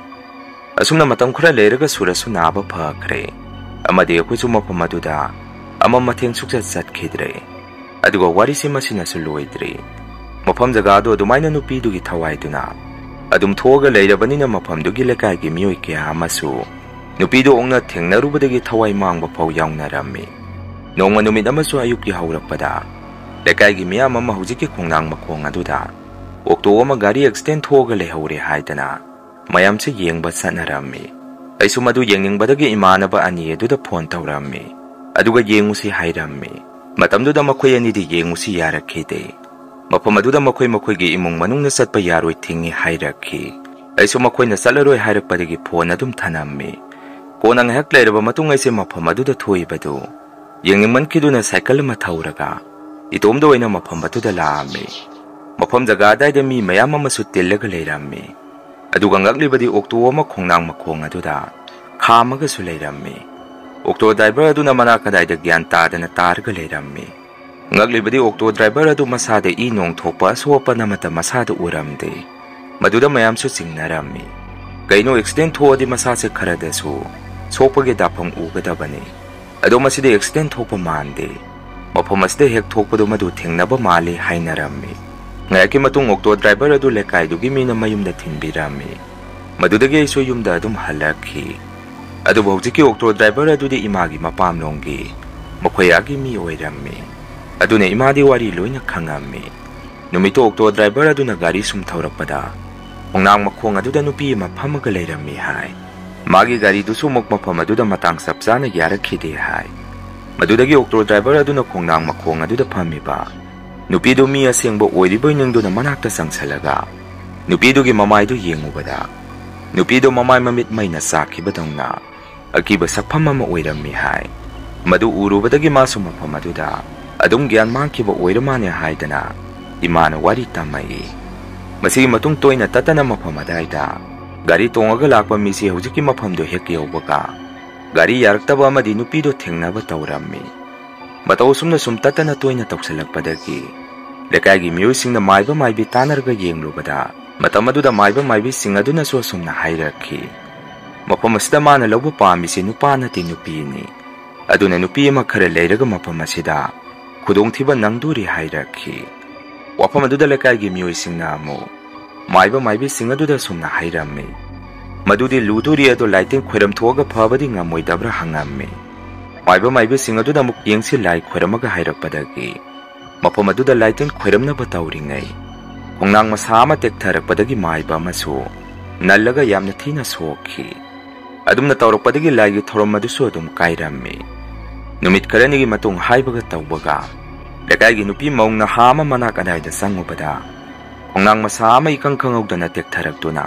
ꯑꯁꯨꯝꯅ ꯃꯇꯝ ꯈꯔ ꯂꯩꯔꯒ ꯁꯨꯔꯖꯁꯨ ꯅꯥꯕ ꯐꯈ꯭ꯔꯦ, ꯑꯃꯗꯤ ꯑꯩꯈꯣꯏꯁꯨ ꯃꯐꯝ ꯑꯗꯨꯗ ꯑꯃ ꯃꯊꯦꯡ ꯁꯨꯛꯆꯠ ꯆꯠꯈꯤꯗ꯭ꯔꯦ꯫ ꯑꯗꯨꯒ ꯋꯥꯔꯤꯁꯤ ꯃꯁꯤꯅꯁꯨ ꯂꯣꯏꯗ꯭ꯔꯤ꯫ ꯃꯐꯝ ꯖꯒꯥꯗꯨ ꯑꯗꯨꯃꯥꯏꯅ ꯅꯨꯄꯤꯗꯨꯒꯤ ꯊꯋꯥꯏꯗꯨꯅ ꯑꯗꯨꯝ ꯊꯣꯛꯑꯒ ꯂꯩꯔꯕꯅꯤꯅ ꯃꯐꯝꯗꯨꯒꯤ ꯂꯩꯀꯥꯏꯒꯤ ꯃꯤꯑꯣꯏ ꯀꯌꯥ ꯑꯃꯁꯨ ꯅꯨꯄꯤꯗꯨ ꯑꯣꯛꯅ ꯊꯦꯡꯅꯔꯨꯕꯗꯒꯤ ꯊꯋꯥꯏ ꯃꯥꯡꯕ ꯐꯥꯎ ꯌꯥꯎꯅꯔꯝꯃꯤ꯫ ꯅꯣꯡꯃ ꯅꯨꯃꯤꯠ ꯑꯃꯁꯨ ꯑꯌꯨꯛꯀꯤ ꯍꯧꯔꯛꯄꯗ ꯂꯩꯀꯥꯏꯒꯤ ꯃꯤꯌꯥꯝ ꯑꯃ ꯍꯧꯖꯤꯛꯀꯤ ꯈꯣꯡꯅꯥꯡ ꯃꯈꯣꯡ ꯑꯗꯨꯗ ꯑꯣꯛꯇꯣ ꯑꯃ ꯒꯥꯔꯤ ꯑꯦꯛꯁꯤꯗꯦꯟ ꯊꯣꯛꯑꯒ ꯂꯩꯍꯧꯔꯦ ꯍꯥꯏꯗꯅ ꯃꯌꯥꯝꯁꯦ ꯌꯦꯡꯕ ꯆꯠꯅꯔꯝꯃꯤ꯫ ꯑꯩꯁꯨ ꯃꯗꯨ ꯌꯦꯡꯅꯤꯡꯕꯗꯒꯤ ꯏꯃꯥꯟꯅꯕ ꯑꯅꯤ ꯑꯗꯨꯗ ꯐꯣꯟ ꯇꯧꯔꯝꯃꯤ꯫ ꯑꯗꯨꯒ ꯌꯦꯡꯉꯨꯁꯤ ꯍꯥꯏꯔꯝꯃꯤ꯫ ꯃꯇꯝꯗꯨꯗ ꯃꯈꯣꯏ ꯑꯅꯤꯗꯤ ꯌꯦꯡꯉꯨꯁꯤ ꯌꯥꯔꯛꯈꯤꯗꯦ꯫ ꯃꯐꯝ ꯑꯗꯨꯗ ꯃꯈꯣꯏ ꯃꯈꯣꯏꯒꯤ ꯏꯃꯨꯡ ꯃꯅꯨꯡꯅ ꯆꯠꯄ ꯌꯥꯔꯣꯏ ꯊꯤꯡꯉꯤ ꯍꯥꯏꯔꯛꯈꯤ꯫ ꯑꯩꯁꯨ ꯃꯈꯣꯏꯅ ꯆꯠꯂꯔꯣꯏ ꯍꯥꯏꯔꯛꯄꯗꯒꯤ ꯐꯣꯟ ꯑꯗꯨꯝ ꯊꯅꯝꯃꯤ꯫ ꯀꯣꯟꯅ ꯉꯥꯏꯍꯥꯛ ꯂꯩꯔꯕ ꯃꯇꯨꯡ ꯑꯩꯁꯦ ꯃꯐꯝ ꯑꯗꯨꯗ ꯊꯣꯛꯏꯕꯗꯨ ꯌꯦꯡꯅꯤꯡꯃꯟꯈꯤꯗꯨꯅ ꯁꯥꯏꯀꯜ ꯑꯃ ꯊꯧꯔꯒ ꯏꯇꯣꯝꯗ ꯑꯣꯏꯅ ꯃꯐꯝ ꯑꯗꯨꯗ ꯂꯥꯛꯑꯝꯃꯤ꯫ ꯃꯐꯝ ꯖꯒꯥ ꯑꯗꯥꯏꯗ ꯃꯤ ꯃꯌꯥꯝ ꯑꯃꯁꯨ ꯇꯤꯜꯂꯒ ꯂꯩꯔꯝꯃꯤ꯫ ꯑꯗꯨꯒ ꯉꯛꯂꯤꯕꯗꯤ ꯑꯣꯛꯇꯣ ꯑꯃ ꯈꯣꯡꯅꯥꯡ ꯃꯈꯣꯡ ꯑꯗꯨꯗ ꯈꯥꯝꯃꯒꯁꯨ ꯂꯩꯔꯝꯃꯤ꯫ ꯑꯣꯛꯇꯣ ꯗ꯭ꯔꯥꯏꯚꯔ ꯑꯗꯨꯅ ꯃꯅꯥ ꯀꯗꯥꯏꯗ ꯒ꯭ꯌꯥꯟ ꯇꯥꯗꯅ ꯇꯥꯔꯒ ꯂꯩꯔꯝꯃꯤ꯫ ꯉꯛꯂꯤꯕꯗꯤ ꯑꯣꯛꯇꯣ ꯗ꯭ꯔꯥꯏꯚꯔ ꯑꯗꯨ ꯃꯁꯥꯗ ꯏ ꯅꯣꯡ ꯊꯣꯛꯄ ꯑꯁꯣꯛ ꯑꯄꯟ ꯑꯃꯠꯇ ꯃꯁꯥꯗ ꯎꯔꯝꯗꯦ꯫ ꯃꯗꯨꯗ ꯃꯌꯥꯝꯁꯨ ꯆꯤꯡꯅꯔꯝꯃꯤ꯫ ꯀꯩꯅꯣ, ꯑꯦꯛꯁꯤꯗꯦꯟ ꯊꯣꯛꯑꯗꯤ ꯃꯁꯥꯁꯦ ꯈꯔꯗꯁꯨ ꯁꯣꯛꯄꯒꯤ ꯗꯥꯐꯝ ꯎꯒꯗꯕꯅꯤ꯫ ꯑꯗꯣ ꯃꯁꯤꯗꯤ ꯑꯦꯛꯁꯤꯗꯦꯟ ꯊꯣꯛꯄ ꯃꯥꯟꯗꯦ꯫ ꯃꯐꯝ ꯑꯁꯤꯗ ꯍꯦꯛ ꯊꯣꯛꯄꯗꯣ ꯃꯗꯨ ꯊꯦꯡꯅꯕ ꯃꯥꯜꯂꯤ ꯍꯥꯏꯅꯔꯝꯃꯤ꯫ ꯉꯥꯏꯍꯥꯛꯀꯤ ꯃꯇꯨꯡ ꯑꯣꯛꯇꯣ ꯗ꯭ꯔꯥꯏꯚꯔ ꯑꯗꯨ ꯂꯩꯀꯥꯏꯗꯨꯒꯤ ꯃꯤꯅ ꯃꯌꯨꯝꯗ ꯊꯤꯟꯕꯤꯔꯝꯃꯤ꯫ ꯃꯗꯨꯗꯒꯤ ꯑꯩꯁꯨ ꯌꯨꯝꯗ ꯑꯗꯨꯝ ꯍꯜꯂꯛꯈꯤ꯫ ꯑꯗꯨꯕꯨ ꯍꯧꯖꯤꯛꯀꯤ ꯑꯣꯛꯇꯣ ꯗ꯭ꯔꯥꯏꯚꯔ ꯑꯗꯨꯗꯤ ꯏꯃꯥꯒꯤ ꯃꯄꯥꯝꯂꯣꯝꯒꯤ ꯃꯈꯣꯏ ꯑꯥꯒꯤ ꯃꯤ ꯑꯣꯏꯔꯝꯃꯤ꯫ ꯑꯗꯨꯅ ꯏꯃꯥꯗꯤ ꯋꯥꯔꯤ ꯂꯣꯏꯅ ꯈꯪꯉꯝꯃꯤ꯫ ꯅꯨꯃꯤꯠꯇꯨ ꯑꯣꯛꯇꯣ ꯗ꯭ꯔꯥꯏꯚꯔ ꯑꯗꯨꯅ ꯒꯥꯔꯤ ꯁꯨꯝ ꯊꯧꯔꯛꯄꯗ ꯈꯣꯡꯅꯥꯡ ꯃꯈꯣꯡ ꯑꯗꯨꯗ ꯅꯨꯄꯤ ꯑꯃ ꯐꯝꯃꯒ ꯂꯩꯔꯝꯃꯤ ꯍꯥꯏ꯫ ꯃꯥꯒꯤ ꯒꯥꯔꯤꯗꯨꯁꯨ ꯑꯃꯨꯛ ꯃꯐꯝ ꯑꯗꯨꯗ ꯃꯇꯥꯡ ꯆꯞ ꯆꯥꯅ ꯌꯥꯔꯛꯈꯤꯗꯦ ꯍꯥꯏ꯫ ꯃꯗꯨꯗꯒꯤ ꯑꯣꯛꯇꯣ ꯗ꯭ꯔꯥꯏꯚꯔ ꯑꯗꯨꯅ ꯈꯣꯡꯅꯥꯡ ꯃꯈꯣꯡ ꯑꯗꯨꯗ ꯐꯝꯃꯤꯕ ꯅꯨꯄꯤꯗꯨ ꯃꯤ ꯑꯁꯦꯡꯕ ꯑꯣꯏꯔꯤꯕꯣꯏ ꯅꯤꯡꯗꯨꯅ ꯃꯅꯥꯛꯇ ꯆꯪꯁꯤꯜꯂꯒ ꯅꯨꯄꯤꯗꯨꯒꯤ ꯃꯃꯥꯏꯗꯨ ꯌꯦꯡꯉꯨꯕꯗ ꯅꯨꯄꯤꯗꯨ ꯃꯃꯥꯏ ꯃꯃꯤꯠ ꯃꯩꯅ ꯆꯥꯛꯈꯤꯕꯗꯧꯅ ꯑꯀꯤꯕ ꯁꯛꯐꯝ ꯑꯃ ꯑꯣꯏꯔꯝꯃꯤ ꯍꯥꯏ꯫ ꯃꯗꯨ ꯎꯔꯨꯕꯗꯒꯤ ꯃꯥꯁꯨ ꯃꯐꯝ ꯑꯗꯨꯗ ꯑꯗꯨꯝ ꯒ꯭ꯌꯥꯟ ꯃꯥꯡꯈꯤꯕ ꯑꯣꯏꯔ ꯃꯥꯅꯦ ꯍꯥꯏꯗꯅ ꯏꯃꯥꯅ ꯋꯥꯔꯤ ꯇꯝꯃꯛꯏ꯫ ꯃꯁꯤꯒꯤ ꯃꯇꯨꯡ ꯇꯣꯏꯅ ꯇꯠꯇꯅ ꯃꯐꯝ ꯑꯗꯥꯏꯗ ꯒꯥꯔꯤ ꯇꯣꯡꯉꯒ ꯂꯥꯛꯄ ꯃꯤꯁꯤ ꯍꯧꯖꯤꯛꯀꯤ ꯃꯐꯝꯗꯨ ꯍꯦꯛ ꯌꯧꯕꯒ ꯒꯥꯔꯤ ꯌꯥꯔꯛꯇꯕ ꯑꯃꯗꯤ ꯅꯨꯄꯤꯗꯨ ꯊꯦꯡꯅꯕ ꯇꯧꯔꯝꯃꯤ꯫ ꯃꯇꯧ ꯑꯁꯨꯝꯅ ꯁꯨꯝ ꯇꯠꯇꯅ ꯇꯣꯏꯅ ꯇꯧꯁꯤꯜꯂꯛꯄꯗꯒꯤ ꯂꯩꯀꯥꯏꯒꯤ ꯃꯤꯑꯣꯏꯁꯤꯡꯅ ꯃꯥꯏꯕ ꯃꯥꯏꯕꯤ ꯇꯥꯟꯅꯔꯒ ꯌꯦꯡꯂꯨꯕꯗ ꯃꯇꯝ ꯑꯗꯨꯗ ꯃꯥꯏꯕ ꯃꯥꯏꯕꯤꯁꯤꯡ ꯑꯗꯨꯅꯁꯨ ꯑꯁꯨꯝꯅ ꯍꯥꯏꯔꯛꯈꯤ, "ꯃꯐꯝ ꯑꯁꯤꯗ ꯃꯥꯅ ꯂꯧꯕ ꯄꯥꯝꯃꯤꯁꯤ ꯅꯨꯄꯥ ꯅꯠꯇꯦ, ꯅꯨꯄꯤꯅꯤ꯫ ꯑꯗꯨꯅ ꯅꯨꯄꯤ ꯑꯃ ꯈꯔ ꯂꯩꯔꯒ ꯃꯐꯝ ꯑꯁꯤꯗ ꯈꯨꯗꯣꯡꯊꯤꯕ ꯅꯪꯗꯣꯔꯤ" ꯍꯥꯏꯔꯛꯈꯤ꯫ ꯋꯥꯐꯝ ꯑꯗꯨꯗ ꯂꯩꯀꯥꯏꯒꯤ ꯃꯤꯑꯣꯏꯁꯤꯡꯅ ꯑꯃꯨꯛ ꯃꯥꯏꯕ ꯃꯥꯏꯕꯤꯁꯤꯡ ꯑꯗꯨꯗ ꯑꯁꯨꯝꯅ ꯍꯥꯏꯔꯝꯃꯤ, ꯃꯗꯨꯗꯤ ꯂꯨꯗꯣꯔꯤ ꯑꯗꯣ ꯂꯥꯏꯇꯤꯟ ꯈꯣꯏꯔꯝ ꯊꯣꯛꯑꯒ ꯐꯕꯗꯤ ꯉꯝꯃꯣꯏꯗꯕ꯭ꯔꯥ ꯍꯪꯉꯝꯃꯤ꯫ ꯃꯥꯏꯕ ꯃꯥꯏꯕꯤꯁꯤꯡ ꯑꯗꯨꯅ ꯑꯃꯨꯛ ꯌꯦꯡꯁꯤ ꯂꯥꯏ ꯈꯣꯏꯔꯝꯃꯒ ꯍꯥꯏꯔꯛꯄꯗꯒꯤ ꯃꯐꯝ ꯑꯗꯨꯗ ꯂꯥꯏꯇꯤꯟ ꯈꯣꯏꯔꯝꯅꯕ ꯇꯧꯔꯤꯉꯩ ꯈꯣꯡꯅꯥꯡ ꯃꯁꯥ ꯑꯃ ꯇꯦꯛꯊꯔꯛꯄꯗꯒꯤ ꯃꯥꯏꯕ ꯑꯃꯁꯨ ꯅꯜꯂꯒ ꯌꯥꯝꯅ ꯊꯤꯅ ꯁꯣꯛꯈꯤ꯫ ꯑꯗꯨꯝꯅ ꯇꯧꯔꯛꯄꯗꯒꯤ ꯂꯥꯏꯒꯤ ꯊꯧꯔꯝ ꯑꯗꯨꯁꯨ ꯑꯗꯨꯝ ꯀꯥꯏꯔꯝꯃꯤ꯫ ꯅꯨꯃꯤꯠ ꯈꯔꯅꯤꯒꯤ ꯃꯇꯨꯡ ꯍꯥꯏꯕꯒ ꯇꯧꯕꯒ ꯂꯩꯀꯥꯏꯒꯤ ꯅꯨꯄꯤ ꯃꯧ ꯅꯍꯥ ꯑꯃ ꯃꯅꯥꯛ ꯑꯗꯥꯏꯗ ꯆꯪꯉꯨꯕꯗ ꯈꯣꯡꯅꯥꯡ ꯃꯁꯥ ꯑꯃ ꯏꯀꯪ ꯈꯪꯍꯧꯗꯅ ꯇꯦꯛꯊꯔꯛꯇꯨꯅ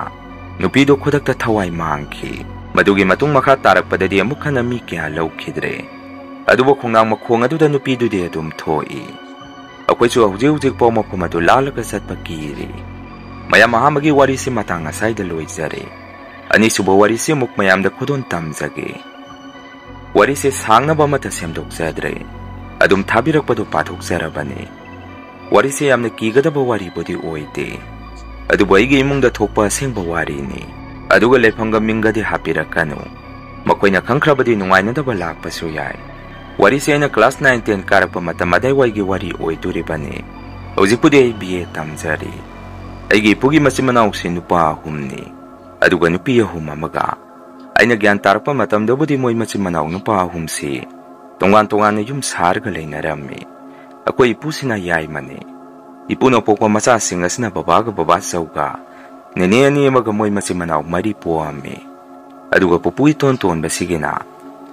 ꯅꯨꯄꯤꯗꯨ ꯈꯨꯗꯛꯇ ꯊꯋꯥꯏ ꯃꯥꯡꯈꯤ꯫ ꯃꯗꯨꯒꯤ ꯃꯇꯨꯡ ꯃꯈꯥ ꯇꯥꯔꯛꯄꯗꯗꯤ ꯑꯃꯨꯛ ꯍꯟꯅ ꯃꯤ ꯀꯌꯥ ꯂꯧꯈꯤꯗ꯭ꯔꯦ꯫ ꯑꯗꯨꯕꯨ ꯈꯣꯡꯅꯥꯡ ꯃꯈꯣꯡ ꯑꯗꯨꯗ ꯅꯨꯄꯤꯗꯨꯗꯤ ꯑꯗꯨꯝ ꯊꯣꯛꯏ꯫ ꯑꯩꯈꯣꯏꯁꯨ ꯍꯧꯖꯤꯛ ꯍꯧꯖꯤꯛꯐꯥꯎ ꯃꯐꯝ ꯑꯗꯨ ꯂꯥꯜꯂꯒ ꯆꯠꯄ ꯀꯤꯔꯤ꯫ ꯃꯌꯥꯝ, ꯑꯍꯥꯟꯕꯒꯤ ꯋꯥꯔꯤꯁꯤ ꯃꯇꯥꯡ ꯑꯁꯥꯏꯗ ꯂꯣꯏꯖꯔꯦ꯫ ꯑꯅꯤꯁꯨꯕ ꯋꯥꯔꯤꯁꯤ ꯑꯃꯨꯛ ꯃꯌꯥꯝꯗ ꯈꯨꯗꯣꯜ ꯇꯝꯖꯒꯦ꯫ ꯋꯥꯔꯤꯁꯦ ꯁꯥꯡꯅꯕ ꯑꯃꯠꯇ ꯁꯦꯝꯗꯣꯛꯆꯗ꯭ꯔꯦ꯫ ꯑꯗꯨꯝ ꯊꯥꯕꯤꯔꯛꯄꯗꯨ ꯄꯥꯊꯣꯛꯆꯔꯕꯅꯤ꯫ ꯋꯥꯔꯤꯁꯦ ꯌꯥꯝꯅ ꯀꯤꯒꯗꯕ ꯋꯥꯔꯤꯕꯨꯗꯤ ꯑꯣꯏꯗꯦ, ꯑꯗꯨꯕꯨ ꯑꯩꯒꯤ ꯏꯃꯨꯡꯗ ꯊꯣꯛꯄ ꯑꯁꯦꯡꯕ ꯋꯥꯔꯤꯅꯤ꯫ ꯑꯗꯨꯒ ꯂꯩꯐꯝꯒ ꯃꯤꯡꯒꯗꯤ ꯍꯥꯞꯄꯤꯔꯛꯀꯅꯨ꯫ ꯃꯈꯣꯏꯅ ꯈꯪꯈ꯭ꯔꯕꯗꯤ ꯅꯨꯡꯉꯥꯏꯅꯗꯕ ꯂꯥꯛꯄꯁꯨ ꯌꯥꯏ꯫ ꯋꯥꯔꯤꯁꯦ ꯑꯩꯅ class nine ten ꯀꯥꯔꯛꯄ ꯃꯇꯝ ꯑꯗꯥꯏꯋꯥꯏꯒꯤ ꯋꯥꯔꯤ ꯑꯣꯏꯗꯣꯔꯤꯕꯅꯤ꯫ ꯍꯧꯖꯤꯛꯄꯨꯗꯤ ꯑꯩ B A ꯇꯝꯖꯔꯤ꯫ ꯑꯩꯒꯤ ꯏꯄꯨꯒꯤ ꯃꯆꯤꯟ ꯃꯅꯥꯎꯁꯤ ꯅꯨꯄꯥ ꯑꯍꯨꯝꯅꯤ, ꯑꯗꯨꯒ ꯅꯨꯄꯤ ꯑꯍꯨꯝ ꯑꯃꯒ꯫ ꯑꯩꯅ ꯒ꯭ꯌꯥꯟ ꯇꯥꯔꯛꯄ ꯃꯇꯝꯗꯕꯨꯗꯤ ꯃꯣꯏ ꯃꯆꯤꯟ ꯃꯅꯥꯎ ꯅꯨꯄꯥ ꯑꯍꯨꯝꯁꯤ ꯇꯣꯉꯥꯟ ꯇꯣꯉꯥꯟꯅ ꯌꯨꯝ ꯁꯥꯔꯒ ꯂꯩꯅꯔꯝꯃꯤ꯫ ꯑꯩꯈꯣꯏ ꯏꯄꯨꯁꯤꯅ ꯌꯥꯏꯃꯅꯤ꯫ ꯏꯄꯨꯅ ꯄꯣꯛꯄ ꯃꯆꯥꯁꯤꯡ ꯑꯁꯤꯅ ꯕꯕꯥꯒ ꯕꯕꯥꯆꯧꯒ, ꯅꯦꯅꯦ ꯑꯅꯤ ꯑꯃꯒ ꯃꯣꯏ ꯃꯆꯤꯟ ꯃꯅꯥꯎ ꯃꯔꯤ ꯄꯣꯛꯑꯝꯃꯤ꯫ ꯑꯗꯨꯒ ꯄꯨꯄꯨ ꯏꯇꯣꯟ ꯇꯣꯟꯕꯁꯤꯒꯤꯅ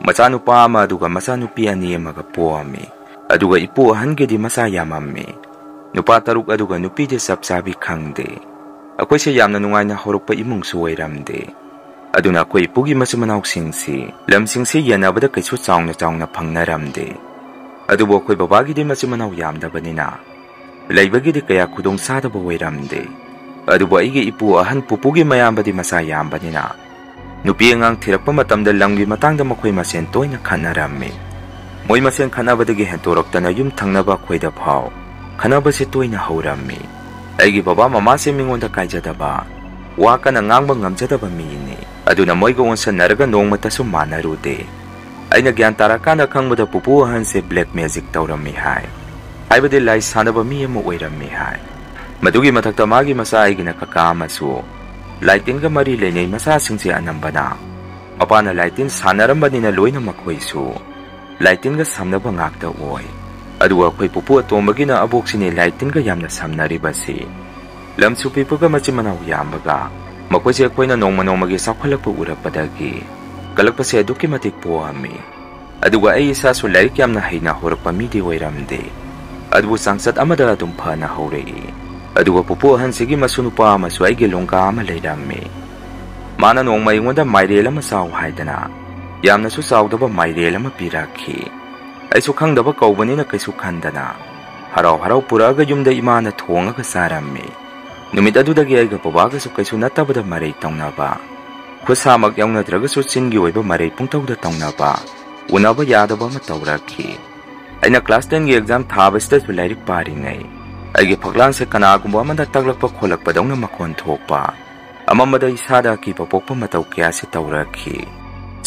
ꯃꯆꯥꯅꯨꯄꯥ ꯑꯃ ꯑꯗꯨꯒ ꯃꯆꯥꯅꯨꯄꯤ ꯑꯅꯤ ꯑꯃꯒ ꯄꯣꯛꯑꯝꯃꯤ꯫ ꯑꯗꯨꯒ ꯏꯄꯨ ꯑꯍꯟꯒꯤꯗꯤ ꯃꯆꯥ ꯌꯥꯝꯃꯝꯃꯤ, ꯅꯨꯄꯥ ꯇꯔꯨꯛ ꯑꯗꯨꯒ ꯅꯨꯄꯤꯗꯤ ꯆꯞ ꯆꯥꯕꯤ ꯈꯪꯗꯦ꯫ ꯑꯩꯈꯣꯏꯁꯦ ꯌꯥꯝꯅ ꯅꯨꯡꯉꯥꯏꯅ ꯍꯧꯔꯛꯄ ꯏꯃꯨꯡꯁꯨ ꯑꯣꯏꯔꯝꯗꯦ꯫ ꯑꯗꯨꯅ ꯑꯩꯈꯣꯏ ꯏꯄꯨꯒꯤ ꯃꯆꯤꯟ ꯃꯅꯥꯎꯁꯤꯡꯁꯤ ꯂꯝꯁꯤꯡꯁꯤ ꯌꯦꯟꯅꯕꯗ ꯀꯩꯁꯨ ꯆꯥꯎꯅ ꯆꯥꯎꯅ ꯐꯪꯅꯔꯝꯗꯦ꯫ ꯑꯗꯨꯕꯨ ꯑꯩꯈꯣꯏ ꯕꯕꯥꯒꯤꯗꯤ ꯃꯆꯤꯟ ꯃꯅꯥꯎ ꯌꯥꯝꯗꯕꯅꯤꯅ ꯂꯩꯕꯒꯤꯗꯤ ꯀꯌꯥ ꯈꯨꯗꯣꯡ ꯆꯥꯗꯕ ꯑꯣꯏꯔꯝꯗꯦ꯫ ꯑꯗꯨꯕꯨ ꯑꯩꯒꯤ ꯏꯄꯨ ꯑꯍꯟ ꯄꯨꯄꯨꯒꯤ ꯃꯌꯥꯝꯕꯗꯤ ꯃꯆꯥ ꯌꯥꯝꯕꯅꯤꯅ ꯅꯨꯄꯤ ꯑꯉꯥꯡ ꯊꯤꯔꯛꯄ ꯃꯇꯝꯗ ꯂꯝꯒꯤ ꯃꯇꯥꯡꯗ ꯃꯈꯣꯏ ꯃꯁꯦꯟ ꯇꯣꯏꯅ ꯈꯠꯅꯔꯝꯃꯤ꯫ ꯃꯣꯏ ꯃꯁꯦꯟ ꯈꯠꯅꯕꯗꯒꯤ ꯍꯦꯟꯇꯣꯔꯛꯇꯅ ꯌꯨꯝ ꯊꯪꯅꯕ ꯑꯩꯈꯣꯏꯗ ꯐꯥꯎ ꯈꯠꯅꯕꯁꯦ ꯇꯣꯏꯅ ꯍꯧꯔꯝꯃꯤ꯫ ꯑꯩꯒꯤ ꯕꯕꯥ ꯃꯃꯥꯁꯦ ꯃꯤꯉꯣꯟꯗ ꯀꯥꯏꯖꯗꯕ, ꯋꯥ ꯀꯟꯅ ꯉꯥꯡꯕ ꯉꯝꯖꯗꯕ ꯃꯤꯅꯤ꯫ ꯑꯗꯨꯅ ꯃꯣꯏꯒ ꯑꯣꯟꯁꯟꯅꯔꯒ ꯅꯣꯡꯃꯇꯁꯨ ꯃꯥꯟꯅꯔꯨꯗꯦ꯫ ꯑꯩꯅ ꯒ꯭ꯌꯥꯟ ꯇꯥꯔꯀꯥꯟꯗ ꯈꯪꯕꯗ ꯄꯨꯄꯨ ꯑꯍꯟꯁꯦ black magic ꯇꯧꯔꯝꯃꯤ ꯍꯥꯏ꯫ ꯍꯥꯏꯕꯗꯤ ꯂꯥꯏ ꯁꯥꯟꯅꯕ ꯃꯤ ꯑꯃ ꯑꯣꯏꯔꯝꯃꯤ ꯍꯥꯏ꯫ ꯃꯗꯨꯒꯤ ꯃꯊꯛꯇ ꯃꯥꯒꯤ ꯃꯆꯥ ꯑꯩꯒꯤꯅ ꯀꯀꯥ ꯑꯃꯁꯨ ꯂꯥꯏꯇꯤꯟꯒ ꯃꯔꯤ ꯂꯩꯅꯩ ꯃꯆꯥꯁꯤꯡꯁꯦ ꯑꯅꯝꯕꯅ ꯃꯄꯥꯅ ꯂꯥꯏꯇꯤꯟ ꯁꯥꯟꯅꯔꯝꯕꯅꯤꯅ ꯂꯣꯏꯅ ꯃꯈꯣꯏꯁꯨ ꯂꯥꯏꯇꯤꯟꯒ ꯁꯝꯅꯕ ꯉꯥꯛꯇ ꯑꯣꯏ꯫ ꯑꯗꯨꯒ ꯑꯩꯈꯣꯏ ꯄꯨꯄꯨ ꯑꯇꯣꯝꯕꯒꯤꯅ ꯑꯕꯣꯛꯁꯤꯅꯤ ꯂꯥꯏꯇꯤꯟꯒ ꯌꯥꯝꯅ ꯁꯝꯅꯔꯤꯕꯁꯤ꯫ ꯂꯝꯁꯨ ꯄꯤꯛꯄꯒ ꯃꯆꯤꯟ ꯃꯅꯥꯎ ꯌꯥꯝꯕꯒ ꯃꯈꯣꯏꯁꯦ ꯑꯩꯈꯣꯏꯅ ꯅꯣꯡꯃ ꯅꯣꯡꯃꯒꯤ ꯆꯥꯎꯈꯠꯂꯛꯄ ꯎꯔꯛꯄꯗꯒꯤ ꯀꯜꯂꯛꯄꯁꯦ ꯑꯗꯨꯛꯀꯤ ꯃꯇꯤꯛ ꯄꯣꯛꯑꯝꯃꯤ꯫ ꯑꯗꯨꯒ ꯑꯩ ꯏꯁꯥꯁꯨ ꯂꯥꯏꯔꯤꯛ ꯌꯥꯝꯅ ꯍꯩꯅ ꯍꯧꯔꯛꯄ ꯃꯤꯗꯤ ꯑꯣꯏꯔꯝꯗꯦ꯫ ꯑꯗꯨꯕꯨ ꯆꯥꯡꯆꯠ ꯑꯃꯗ ꯑꯗꯨꯝ ꯐꯅ ꯍꯧꯔꯛꯏ꯫ ꯑꯗꯨꯒ ꯄꯨꯄꯨ ꯑꯍꯟꯁꯤꯒꯤ ꯃꯁꯨ ꯅꯨꯄꯥ ꯑꯃꯁꯨ ꯑꯩꯒꯤ ꯂꯣꯡꯒꯥ ꯑꯃ ꯂꯩꯔꯝꯃꯤ꯫ ꯃꯥꯅ ꯅꯣꯡꯃ ꯑꯩꯉꯣꯟꯗ ꯃꯥꯏꯔꯦꯜ ꯑꯃ ꯆꯥꯎ ꯍꯥꯏꯗꯅ ꯌꯥꯝꯅꯁꯨ ꯆꯥꯎꯗꯕ ꯃꯥꯏꯔꯦꯜ ꯑꯃ ꯄꯤꯔꯛꯈꯤ꯫ ꯑꯩꯁꯨ ꯈꯪꯗꯕ ꯀꯧꯕꯅꯤꯅ ꯀꯩꯁꯨ ꯈꯟꯗꯅ ꯍꯔꯥꯎ ꯍꯔꯥꯎ ꯄꯨꯔꯛꯑꯒ ꯌꯨꯝꯗ ꯏꯃꯥꯅ ꯊꯣꯡꯉꯒ ꯆꯥꯔꯝꯃꯤ꯫ ꯅꯨꯃꯤꯠ ꯑꯗꯨꯗꯒꯤ ꯑꯩꯒ ꯕꯕꯥꯒꯁꯨ ꯀꯩꯁꯨ ꯅꯠꯇꯕꯗ ꯃꯔꯩ ꯇꯧꯅꯕ, ꯈꯨꯠꯁꯥꯃꯛ ꯌꯥꯎꯅꯗ꯭ꯔꯒꯁꯨ ꯆꯤꯟꯒꯤ ꯑꯣꯏꯕ ꯃꯔꯩ ꯄꯨꯡꯇꯧꯗ ꯇꯧꯅꯕ, ꯎꯅꯕ ꯌꯥꯗꯕ ꯑꯃ ꯇꯧꯔꯛꯈꯤ꯫ ꯑꯩꯅ class tenꯒꯤ exam ꯊꯥꯕꯁꯤꯗꯁꯨ ꯂꯥꯏꯔꯤꯛ ꯄꯥꯔꯤꯉꯩ ꯑꯩꯒꯤ ꯐꯛꯂꯥꯡꯁꯦ ꯀꯅꯥꯒꯨꯝꯕ ꯑꯃꯅ ꯇꯛꯂꯛꯄ ꯈꯣꯠꯂꯛꯄꯗꯧꯅ ꯃꯈꯣꯟ ꯊꯣꯛꯄ, ꯑꯃꯝꯕꯗ ꯏꯁꯥꯗ ꯑꯀꯤꯕ ꯄꯣꯛꯄ ꯃꯇꯧ ꯀꯌꯥꯁꯤ ꯇꯧꯔꯛꯈꯤ꯫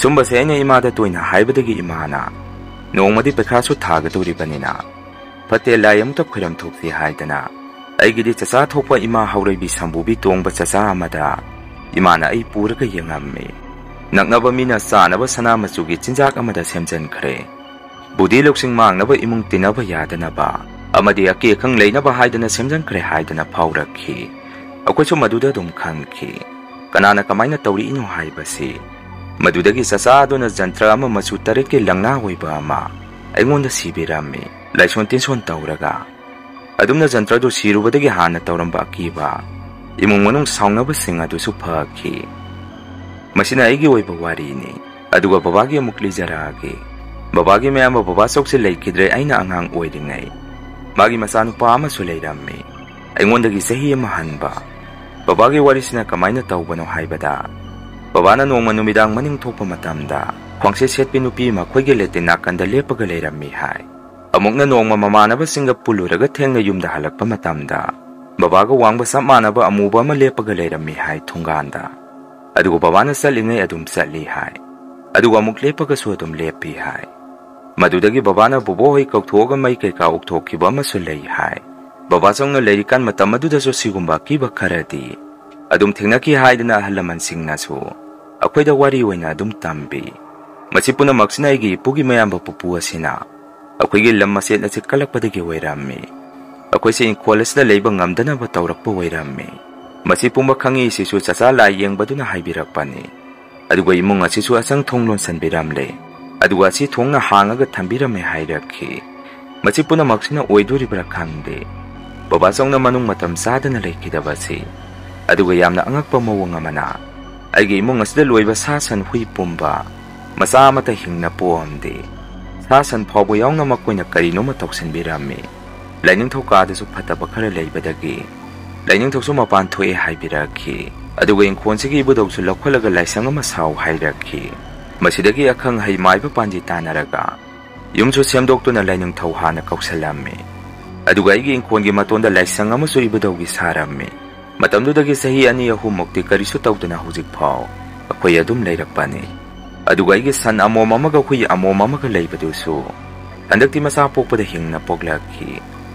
ꯁꯨꯝꯕꯁꯦ ꯑꯩꯅ ꯏꯃꯥꯗ ꯇꯣꯏꯅ ꯍꯥꯏꯕꯗꯒꯤ ꯏꯃꯥꯅ ꯅꯣꯡꯃꯗꯤ ꯄꯩꯈꯥꯁꯨ ꯊꯥꯒꯗꯧꯔꯤꯕꯅꯤꯅ ꯐꯠꯇꯦ, ꯂꯥꯏ ꯑꯃꯨꯛꯇ ꯈꯣꯏꯔꯝ ꯊꯣꯛꯁꯤ ꯍꯥꯏꯗꯅ ꯑꯩꯒꯤꯗꯤ ꯆꯆꯥ ꯊꯣꯛꯄ ꯏꯃꯥ ꯍꯧꯔꯩꯕꯤ ꯁꯝꯕꯨꯕꯤ ꯇꯣꯡꯕ ꯆꯆꯥ ꯑꯃꯗ ꯏꯃꯥꯅ ꯑꯩ ꯄꯨꯔꯒ ꯌꯦꯡꯉꯝꯃꯤ꯫ ꯅꯛꯅꯕ ꯃꯤꯅ ꯆꯥꯅꯕ ꯁꯅꯥ ꯃꯆꯨꯒꯤ ꯆꯤꯟꯖꯥꯛ ꯑꯃꯗ ꯁꯦꯝꯖꯤꯟꯈ꯭ꯔꯦ꯫ ꯕꯨꯙꯤ ꯂꯧꯁꯤꯡ ꯃꯥꯡꯅꯕ, ꯏꯃꯨꯡ ꯇꯤꯟꯅꯕ ꯌꯥꯗꯅꯕ ꯑꯃꯗꯤ ꯑꯀꯤ ꯑꯈꯪ ꯂꯩꯅꯕ ꯍꯥꯏꯗꯅ ꯁꯦꯝꯖꯤꯟꯈ꯭ꯔꯦ ꯍꯥꯏꯗꯅ ꯐꯥꯎꯔꯛꯈꯤ꯫ ꯑꯩꯈꯣꯏꯁꯨ ꯃꯗꯨꯗ ꯑꯗꯨꯝ ꯈꯪꯈꯤ꯫ ꯀꯅꯥꯅ ꯀꯃꯥꯏꯅ ꯇꯧꯔꯛꯏꯅꯣ ꯍꯥꯏꯕꯁꯤ꯫ ꯃꯗꯨꯗꯒꯤ ꯆꯆꯥ ꯑꯗꯨꯅ ꯖꯟꯇ꯭ꯔ ꯑꯃ ꯃꯆꯨ ꯇꯔꯦꯠꯀꯤ ꯂꯪꯅꯥ ꯑꯣꯏꯕ ꯑꯃ ꯑꯩꯉꯣꯟꯗ ꯁꯤꯕꯤꯔꯝꯃꯤ꯫ ꯂꯥꯏꯁꯣꯟ ꯇꯤꯟꯁꯣꯟ ꯇꯧꯔꯒ ꯑꯗꯨꯝꯅ ꯖꯟꯇ꯭ꯔꯗꯨ ꯁꯤꯔꯨꯕꯗꯒꯤ ꯍꯥꯟꯅ ꯇꯧꯔꯝꯕ ꯑꯀꯤꯕ, ꯏꯃꯨꯡ ꯃꯅꯨꯡ ꯁꯥꯎꯅꯕꯁꯤꯡ ꯑꯗꯨꯁꯨ ꯐꯈꯤ꯫ ꯃꯁꯤꯅ ꯑꯩꯒꯤ ꯑꯣꯏꯕ ꯋꯥꯔꯤꯅꯤ꯫ ꯑꯗꯨꯒ ꯕꯕꯥꯒꯤ ꯑꯃꯨꯛ ꯂꯤꯖꯔꯛꯑꯒꯦ꯫ ꯕꯕꯥꯒꯤ ꯃꯌꯥꯝꯕ ꯕꯕꯥ ꯆꯧꯁꯦ ꯂꯩꯈꯤꯗ꯭ꯔꯦ ꯑꯩꯅ ꯑꯉꯥꯡ ꯑꯣꯏꯔꯤꯉꯩ꯫ ꯃꯥꯒꯤ ꯃꯆꯥꯅꯨꯄꯥ ꯑꯃꯁꯨ ꯂꯩꯔꯝꯃꯤ, ꯑꯩꯉꯣꯟꯗꯒꯤ ꯆꯍꯤ ꯑꯃ ꯍꯟꯕ꯫ ꯕꯕꯥꯒꯤ ꯋꯥꯔꯤꯁꯤꯅ ꯀꯃꯥꯏꯅ ꯇꯧꯕꯅꯣ ꯍꯥꯏꯕꯗ, ꯕꯕꯥꯅ ꯅꯣꯡꯃ ꯅꯨꯃꯤꯗꯥꯡ ꯃꯅꯤꯡ ꯊꯣꯛꯄ ꯃꯇꯝꯗ ꯈ꯭ꯋꯥꯡꯁꯦꯠ ꯁꯦꯠꯄꯤ ꯅꯨꯄꯤ ꯑꯃ ꯑꯩꯈꯣꯏꯒꯤ ꯂꯦꯇꯤꯟ ꯅꯥꯀꯟꯗ ꯂꯦꯞꯄꯒ ꯂꯩꯔꯝꯃꯤ ꯍꯥꯏ꯫ ꯑꯃꯨꯛꯅ ꯅꯣꯡꯃ ꯃꯃꯥꯟꯅꯕꯁꯤꯡꯒ ꯄꯨꯜꯂꯨꯔꯒ ꯊꯦꯡꯅ ꯌꯨꯝꯗ ꯍꯜꯂꯛꯄ ꯃꯇꯝꯗ ꯕꯕꯥꯒ ꯋꯥꯡꯕ ꯆꯞ ꯃꯥꯟꯅꯕ ꯑꯃꯨꯕ ꯑꯃ ꯂꯦꯞꯄꯒ ꯂꯩꯔꯝꯃꯤ ꯍꯥꯏ ꯊꯣꯡꯒꯥꯟꯗ꯫ ꯑꯗꯨꯒ ꯕꯕꯥꯅ ꯆꯠꯂꯤꯉꯩ ꯑꯗꯨꯝ ꯆꯠꯂꯤ ꯍꯥꯏ꯫ ꯑꯗꯨꯒ ꯑꯃꯨꯛ ꯂꯦꯞꯄꯒꯁꯨ ꯑꯗꯨꯝ ꯂꯦꯞꯄꯤ ꯍꯥꯏ꯫ ꯃꯗꯨꯗꯒꯤ ꯕꯕꯥꯅ ꯕꯣꯕꯣ ꯍꯣꯏ ꯀꯧꯊꯣꯛꯑꯒ ꯃꯩ ꯀꯩꯀꯥ ꯎꯛꯊꯣꯛꯈꯤꯕ ꯑꯃꯁꯨ ꯂꯩ ꯍꯥꯏ꯫ ꯕꯕꯥ ꯆꯧꯅ ꯂꯩꯔꯤꯀꯥꯟ ꯃꯇꯝ ꯑꯗꯨꯗꯁꯨ ꯁꯤꯒꯨꯝꯕ ꯑꯀꯤꯕ ꯈꯔꯗꯤ ꯑꯗꯨꯝ ꯊꯦꯡꯅꯈꯤ ꯍꯥꯏꯗꯅ ꯑꯍꯜ ꯂꯃꯟꯁꯤꯡꯅꯁꯨ ꯑꯩꯈꯣꯏꯗ ꯋꯥꯔꯤ ꯑꯣꯏꯅ ꯑꯗꯨꯝ ꯇꯝꯕꯤ꯫ ꯃꯁꯤ ꯄꯨꯝꯅꯃꯛꯁꯤꯅ ꯑꯩꯒꯤ ꯏꯄꯨꯒꯤ ꯃꯌꯥꯝꯕ ꯄꯨꯄꯨ ꯑꯁꯤꯅ ꯑꯩꯈꯣꯏꯒꯤ ꯂꯝ ꯃꯆꯦꯠ ꯑꯁꯤ ꯀꯜꯂꯛꯄꯗꯒꯤ ꯑꯣꯏꯔꯝꯃꯤ꯫ ꯑꯩꯈꯣꯏꯁꯦ ꯏꯪꯈꯣꯜ ꯑꯁꯤꯗ ꯂꯩꯕ ꯉꯝꯗꯅꯕ ꯇꯧꯔꯛꯄ ꯑꯣꯏꯔꯝꯃꯤ꯫ ꯃꯁꯤ ꯄꯨꯝꯕ ꯈꯪꯉꯤꯁꯤꯁꯨ ꯆꯆꯥ ꯂꯥꯏ ꯌꯦꯡꯕꯗꯨꯅ ꯍꯥꯏꯕꯤꯔꯛꯄꯅꯤ꯫ ꯑꯗꯨꯒ ꯏꯃꯨꯡ ꯑꯁꯤꯁꯨ ꯑꯁꯪ ꯊꯣꯡ ꯂꯣꯟꯁꯤꯟꯕꯤꯔꯝꯂꯦ꯫ ꯑꯗꯨꯒ ꯑꯁꯤ ꯊꯣꯡꯅ ꯍꯥꯡꯉꯒ ꯊꯝꯕꯤꯔꯝꯃꯦ ꯍꯥꯏꯔꯛꯈꯤ꯫ ꯃꯁꯤ ꯄꯨꯝꯅꯃꯛꯁꯤꯅ ꯑꯣꯏꯗꯣꯔꯤꯕ꯭ꯔꯥ ꯈꯪꯗꯦ꯫ ꯕꯕꯥ ꯆꯧꯅ ꯃꯅꯨꯡ ꯃꯇꯝ ꯆꯥꯗꯅ ꯂꯩꯈꯤꯗꯕꯁꯤ꯫ ꯑꯗꯨꯒ ꯌꯥꯝꯅ ꯑꯉꯛꯄ ꯃꯑꯣꯡ ꯑꯃꯅ, ꯑꯩꯒꯤ ꯏꯃꯨꯡ ꯑꯁꯤꯗ ꯂꯣꯏꯕ ꯁꯥ ꯁꯟ ꯍꯨꯏ ꯄꯨꯝꯕ ꯃꯆꯥ ꯑꯃꯠꯇ ꯍꯤꯡꯅ ꯄꯣꯛꯑꯝꯗꯦ꯫ ꯁꯥ ꯁꯟ ꯐꯥꯎꯕ ꯌꯥꯎꯅ ꯃꯈꯣꯏꯅ ꯀꯔꯤꯅꯣꯃ ꯇꯧꯁꯤꯟꯕꯤꯔꯝꯃꯤ꯫ ꯂꯥꯏꯅꯤꯡꯊꯧ ꯀꯥꯗꯁꯨ ꯐꯠꯇꯕ ꯈꯔ ꯂꯩꯕꯗꯒꯤ ꯂꯥꯏꯅꯤꯡꯊꯧꯁꯨ ꯃꯄꯥꯟ ꯊꯣꯛꯑꯦ ꯍꯥꯏꯕꯤꯔꯛꯈꯤ꯫ ꯑꯗꯨꯒ ꯏꯪꯈꯣꯜꯁꯤꯒꯤ ꯏꯕꯨꯙꯧꯁꯨ ꯂꯧꯈꯠꯂꯒ ꯂꯥꯏꯁꯪ ꯑꯃ ꯁꯥꯎ ꯍꯥꯏꯔꯛꯈꯤ꯫ ꯃꯁꯤꯗꯒꯤ ꯑꯈꯪ ꯑꯍꯩ ꯃꯥꯏꯕ ꯄꯥꯟꯖꯤ ꯇꯥꯟꯅꯔꯒ ꯌꯨꯝꯁꯨ ꯁꯦꯝꯗꯣꯛꯇꯨꯅ ꯂꯥꯏꯅꯤꯡꯊꯧ ꯍꯥꯟꯅ ꯀꯧꯁꯜꯂꯝꯃꯤ꯫ ꯑꯗꯨꯒ ꯑꯩꯒꯤ ꯏꯪꯈꯣꯜꯒꯤ ꯃꯇꯣꯟꯗ ꯂꯥꯏꯁꯪ ꯑꯃꯁꯨ ꯏꯕꯨꯙꯧꯒꯤ ꯁꯥꯔꯝꯃꯤ꯫ ꯃꯇꯝꯗꯨꯗꯒꯤ ꯆꯍꯤ ꯑꯅꯤ ꯑꯍꯨꯝꯃꯨꯛꯇꯤ ꯀꯔꯤꯁꯨ ꯇꯧꯗꯅ ꯍꯧꯖꯤꯛ ꯐꯥꯎ ꯑꯩꯈꯣꯏ ꯑꯗꯨꯝ ꯂꯩꯔꯛꯄꯅꯤ꯫ ꯑꯗꯨꯒ ꯑꯩꯒꯤ ꯁꯟ ꯑꯃꯣꯝ ꯑꯃꯒ ꯍꯨꯏ ꯑꯃꯣꯝ ꯑꯃꯒ ꯂꯩꯕꯗꯨꯁꯨ ꯍꯟꯗꯛꯇꯤ ꯃꯆꯥ ꯄꯣꯛꯄꯗ ꯍꯤꯡꯅ ꯄꯣꯛꯂꯛꯈꯤ꯫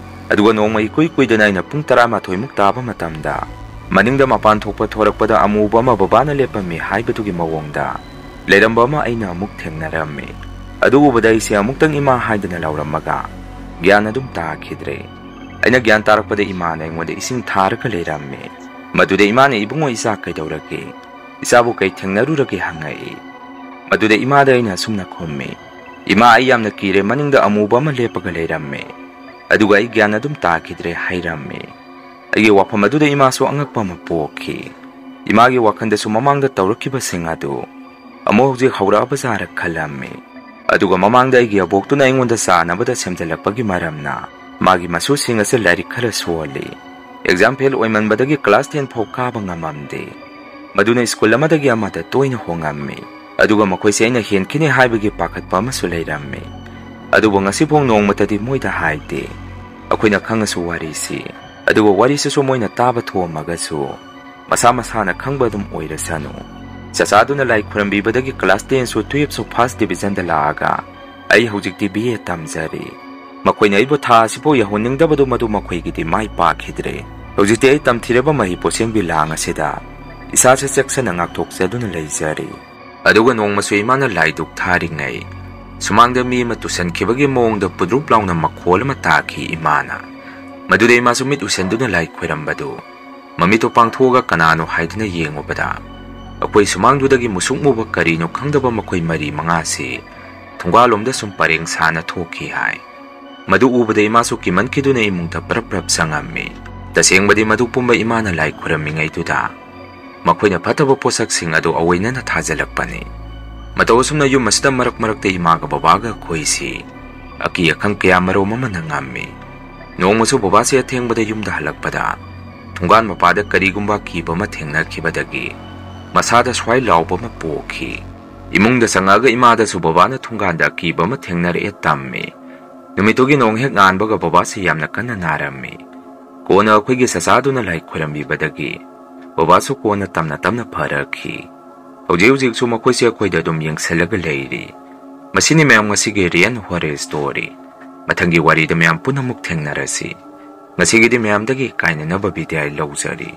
ꯑꯗꯨꯒ ꯅꯣꯡꯃ ꯏꯀꯨꯏ ꯀꯨꯏꯗꯅ ꯑꯩꯅ ꯄꯨꯡ ꯇꯔꯥꯃꯥꯊꯣꯏꯃꯨꯛ ꯇꯥꯕ ꯃꯇꯝꯗ ꯃꯅꯤꯡꯗ ꯃꯄꯥꯟ ꯊꯣꯛꯄ ꯊꯣꯔꯛꯄꯗ ꯑꯃꯨꯕ ꯑꯃ ꯕꯕꯥꯅ ꯂꯦꯞꯄꯝꯃꯤ ꯍꯥꯏꯕꯗꯨꯒꯤ ꯃꯑꯣꯡꯗ ꯂꯩꯔꯝꯕ ꯑꯃ ꯑꯩꯅ ꯑꯃꯨꯛ ꯊꯦꯡꯅꯔꯝꯃꯤ꯫ ꯑꯗꯨ ꯎꯕꯗ ꯑꯩꯁꯦ ꯑꯃꯨꯛꯇꯪ "ꯏꯃꯥ" ꯍꯥꯏꯗꯅ ꯂꯥꯎꯔꯝꯃꯒ ꯒ꯭ꯌꯥꯟ ꯑꯗꯨꯝ ꯇꯥꯈꯤꯗ꯭ꯔꯦ꯫ ꯑꯩꯅ ꯒ꯭ꯌꯥꯟ ꯇꯥꯔꯛꯄꯗ ꯏꯃꯥꯅ ꯑꯩꯉꯣꯟꯗ ꯏꯁꯤꯡ ꯊꯥꯔꯒ ꯂꯩꯔꯝꯃꯤ꯫ ꯃꯗꯨꯗ ꯏꯃꯥꯅ "ꯏꯕꯨꯡꯉꯣ, ꯏꯆꯥ ꯀꯩꯗꯧꯔꯒꯦ? ꯏꯆꯥꯕꯨ ꯀꯩ ꯊꯦꯡꯅꯔꯨꯔꯒꯦ?" ꯍꯪꯉꯛꯏ꯫ ꯃꯗꯨꯗ ꯏꯃꯥꯗ ꯑꯩꯅ ꯑꯁꯨꯝꯅ ꯈꯨꯝꯃꯤ, "ꯏꯃꯥ, ꯑꯩ ꯌꯥꯝꯅ ꯀꯤꯔꯦ, ꯃꯅꯤꯡꯗ ꯑꯃꯨꯕ ꯑꯃ ꯂꯦꯞꯄꯒ ꯂꯩꯔꯝꯃꯦ, ꯑꯗꯨꯒ ꯑꯩ ꯒ꯭ꯌꯥꯟ ꯑꯗꯨꯝ ꯇꯥꯈꯤꯗ꯭ꯔꯦ" ꯍꯥꯏꯔꯝꯃꯤ꯫ ꯑꯩꯒꯤ ꯋꯥꯐꯝ ꯑꯗꯨꯗ ꯏꯃꯥꯁꯨ ꯑꯉꯛꯄ ꯑꯃ ꯄꯣꯛꯈꯤ꯫ ꯏꯃꯥꯒꯤ ꯋꯥꯈꯜꯗꯁꯨ ꯃꯃꯥꯡꯗ ꯇꯧꯔꯛꯈꯤꯕꯁꯤꯡ ꯑꯗꯨ ꯑꯃꯨꯛ ꯍꯧꯖꯤꯛ ꯍꯧꯔꯛꯑꯕꯖꯥꯔ ꯈꯜꯂꯝꯃꯤ꯫ ꯑꯗꯨꯒ ꯃꯃꯥꯡꯗ ꯑꯩꯒꯤ ꯑꯕꯣꯛꯇꯨꯅ ꯑꯩꯉꯣꯟꯗ ꯆꯥꯅꯕꯗ ꯁꯦꯝꯖꯤꯜꯂꯛꯄꯒꯤ ꯃꯔꯝꯅ ꯃꯥꯒꯤ ꯃꯁꯨꯁꯤꯡ ꯑꯁꯤ ꯂꯥꯏꯔꯤꯛ ꯈꯔ ꯁꯣꯜꯂꯤ꯫ ꯑꯦꯛꯖꯥꯝ ꯐꯦꯜ ꯑꯣꯏꯃꯟꯕꯗꯒꯤ ꯀ꯭ꯂꯥꯁ ꯇꯦꯟ ꯐꯥꯎ ꯀꯥꯕ ꯉꯝꯃꯝꯗꯦ꯫ ꯃꯗꯨꯅ ꯁ꯭ꯀꯨꯜ ꯑꯃꯗꯒꯤ ꯑꯃꯗ ꯇꯣꯏꯅ ꯍꯣꯡꯉꯝꯃꯤ꯫ ꯑꯗꯨꯒ ꯃꯈꯣꯏꯁꯦ ꯑꯩꯅ ꯍꯦꯟꯈꯤꯅꯤ ꯍꯥꯏꯕꯒꯤ ꯄꯥꯈꯠꯄ ꯑꯃꯁꯨ ꯂꯩꯔꯝꯃꯤ꯫ ꯑꯗꯨꯕꯨ ꯉꯁꯤꯐꯥꯎ ꯅꯣꯡꯃꯇꯗꯤ ꯃꯣꯏꯗ ꯍꯥꯏꯗꯦ꯫ ꯑꯩꯈꯣꯏꯅ ꯈꯪꯉꯁꯨ ꯋꯥꯔꯤꯁꯤ꯫ ꯑꯗꯨꯒ ꯋꯥꯔꯤꯁꯤꯁꯨ ꯃꯣꯏꯅ ꯇꯥꯕ ꯊꯣꯛꯑꯝꯃꯒꯁꯨ ꯃꯁꯥ ꯃꯁꯥꯅ ꯈꯪꯕ ꯑꯗꯨꯝ ꯑꯣꯏꯔꯁꯅꯨ꯫ ꯆꯆꯥꯗꯨꯅ ꯂꯥꯏ ꯈꯨꯔꯝꯕꯤꯕꯗꯒꯤ ꯀ꯭ꯂꯥꯁ ꯇꯦꯟꯁꯨ ꯇꯨꯌꯦꯜꯞꯁꯨ ꯐꯥꯔꯁ ꯗꯤꯕꯤꯖꯟꯗ ꯂꯥꯛꯑꯒ ꯑꯩ ꯍꯧꯖꯤꯛꯇꯤ ꯕꯤ ꯑꯦ ꯇꯝꯖꯔꯤ꯫ ꯃꯈꯣꯏꯅ ꯑꯩꯕꯨ ꯊꯥ ꯑꯁꯤꯐꯥꯎ ꯌꯧꯍꯟꯅꯤꯡꯗꯕꯗꯨ ꯃꯗꯨ ꯃꯈꯣꯏꯒꯤꯗꯤ ꯃꯥꯏ ꯄꯥꯛꯈꯤꯗ꯭ꯔꯦ꯫ ꯍꯧꯖꯤꯛꯇꯤ ꯑꯩ ꯇꯝꯊꯤꯔꯕ ꯃꯍꯩ ꯄꯣꯠꯁꯦꯝꯒꯤ ꯂꯥꯡ ꯑꯁꯤꯗ ꯏꯁꯥꯁꯦ ꯆꯦꯛꯁꯤꯟꯅ ꯉꯥꯛꯊꯣꯛꯆꯗꯨꯅ ꯂꯩꯖꯔꯤ꯫ ꯑꯗꯨꯒ ꯅꯣꯡꯃꯁꯨ ꯏꯃꯥꯅ ꯂꯥꯏꯗꯨꯛ ꯊꯥꯔꯤꯉꯩ ꯁꯨꯃꯥꯡꯗ ꯃꯤ ꯑꯃ ꯇꯨꯁꯟꯈꯤꯕꯒꯤ ꯃꯑꯣꯡꯗ ꯄꯨꯗ꯭ꯔꯨꯞ ꯂꯥꯎꯅ ꯃꯈꯣꯜ ꯑꯃ ꯇꯥꯈꯤ ꯏꯃꯥꯅ꯫ ꯃꯗꯨꯗ ꯏꯃꯥꯁꯨ ꯃꯤꯠ ꯎꯁꯟꯗꯨꯅ ꯂꯥꯏ ꯈꯣꯏꯔꯝꯕꯗꯨ ꯃꯃꯤꯠꯇꯣ ꯄꯥꯡꯊꯣꯛꯑꯒ ꯀꯅꯥꯅꯣ ꯍꯥꯏꯗꯨꯅ ꯌꯦꯡꯉꯨꯕꯗ ꯑꯩꯈꯣꯏ ꯁꯨꯃꯥꯡꯗꯨꯗꯒꯤ ꯃꯨꯁꯨꯛ ꯃꯨꯕ ꯀꯔꯤꯅꯣ ꯈꯪꯗꯕ ꯃꯈꯣꯏ ꯃꯔꯤ ꯃꯉꯥꯁꯤ ꯊꯣꯡꯒꯥꯜꯂꯣꯝꯗ ꯁꯨꯝ ꯄꯔꯦꯡ ꯁꯥꯅ ꯊꯣꯛꯈꯤ ꯍꯥꯏ꯫ ꯃꯗꯨ ꯎꯕꯗ ꯏꯃꯥꯁꯨ ꯀꯤꯃꯟꯈꯤꯗꯨꯅ ꯏꯃꯨꯡꯗ ꯄ꯭ꯔꯞ ꯄ꯭ꯔꯞ ꯆꯪꯉꯝꯃꯤ꯫ ꯇꯁꯦꯡꯕꯗꯤ ꯃꯗꯨ ꯄꯨꯝꯕ ꯏꯃꯥꯅ ꯂꯥꯏ ꯈꯨꯔꯝꯃꯤꯉꯩꯗꯨꯗ ꯃꯈꯣꯏꯅ ꯐꯠꯇꯕ ꯄꯣꯠꯁꯛꯁꯤꯡ ꯑꯗꯨ ꯑꯑꯣꯏꯅꯅ ꯊꯥꯖꯤꯜꯂꯛꯄꯅꯤ꯫ ꯃꯇꯧ ꯑꯁꯨꯝꯅ ꯌꯨꯝ ꯑꯁꯤꯗ ꯃꯔꯛ ꯃꯔꯛꯇ ꯏꯃꯥꯒ ꯕꯕꯥꯒ ꯑꯩꯈꯣꯏꯁꯤ ꯑꯀꯤ ꯑꯈꯪ ꯀꯌꯥ ꯃꯔꯣꯝ ꯑꯃ ꯅꯪꯉꯝꯃꯤ꯫ ꯅꯣꯡꯃꯁꯨ ꯕꯕꯥꯁꯤ ꯑꯊꯦꯡꯕꯗ ꯌꯨꯝꯗ ꯍꯜꯂꯛꯄꯗ ꯊꯣꯡꯒꯥꯟ ꯃꯄꯥꯗ ꯀꯔꯤꯒꯨꯝꯕ ꯑꯀꯤꯕ ꯑꯃ ꯊꯦꯡꯅꯈꯤꯕꯗꯒꯤ ꯃꯁꯥꯗ ꯁ꯭ꯋꯥꯏ ꯂꯥꯎꯕ ꯑꯃ ꯄꯣꯛꯈꯤ꯫ ꯏꯃꯨꯡꯗ ꯆꯪꯉꯛꯑꯒ ꯏꯃꯥꯗꯁꯨ ꯕꯕꯥꯅ ꯊꯣꯡꯒꯥꯟꯗ ꯑꯀꯤꯕ ꯑꯃ ꯊꯦꯡꯅꯔꯛꯑꯦ ꯇꯝꯃꯤ꯫ ꯅꯨꯃꯤꯠꯇꯨꯒꯤ ꯅꯣꯡ ꯍꯦꯛ ꯉꯥꯟꯕꯒ ꯕꯕꯥꯁꯤ ꯌꯥꯝꯅ ꯀꯟꯅ ꯅꯥꯔꯝꯃꯤ꯫ ꯀꯣꯟꯅ ꯑꯩꯈꯣꯏꯒꯤ ꯆꯆꯥꯗꯨꯅ ꯂꯥꯏ ꯈꯣꯏꯔꯝꯕꯤꯕꯗꯒꯤ ꯕꯕꯥꯁꯨ ꯀꯣꯟꯅ ꯇꯞꯅ ꯇꯞꯅ ꯐꯔꯛꯈꯤ꯫ ꯍꯧꯖꯤꯛ ꯍꯧꯖꯤꯛꯁꯨ ꯃꯈꯣꯏꯁꯦ ꯑꯩꯈꯣꯏꯗ ꯑꯗꯨꯝ ꯌꯦꯡꯁꯤꯜꯂꯒ ꯂꯩꯔꯤ꯫ ꯃꯁꯤꯅꯤ ꯃꯌꯥꯝ ꯉꯁꯤꯒꯤ Real Horror Story꯫ ꯃꯊꯪꯒꯤ ꯋꯥꯔꯤꯗ ꯃꯌꯥꯝ ꯄꯨꯟꯅ ꯑꯃꯨꯛ ꯊꯦꯡꯅꯔꯁꯤ꯫ ꯉꯁꯤꯒꯤꯗꯤ ꯃꯌꯥꯝꯗꯒꯤ ꯀꯥꯏꯅꯅꯕ ꯕꯤꯗꯥꯏ ꯂꯧꯖꯔꯤ꯫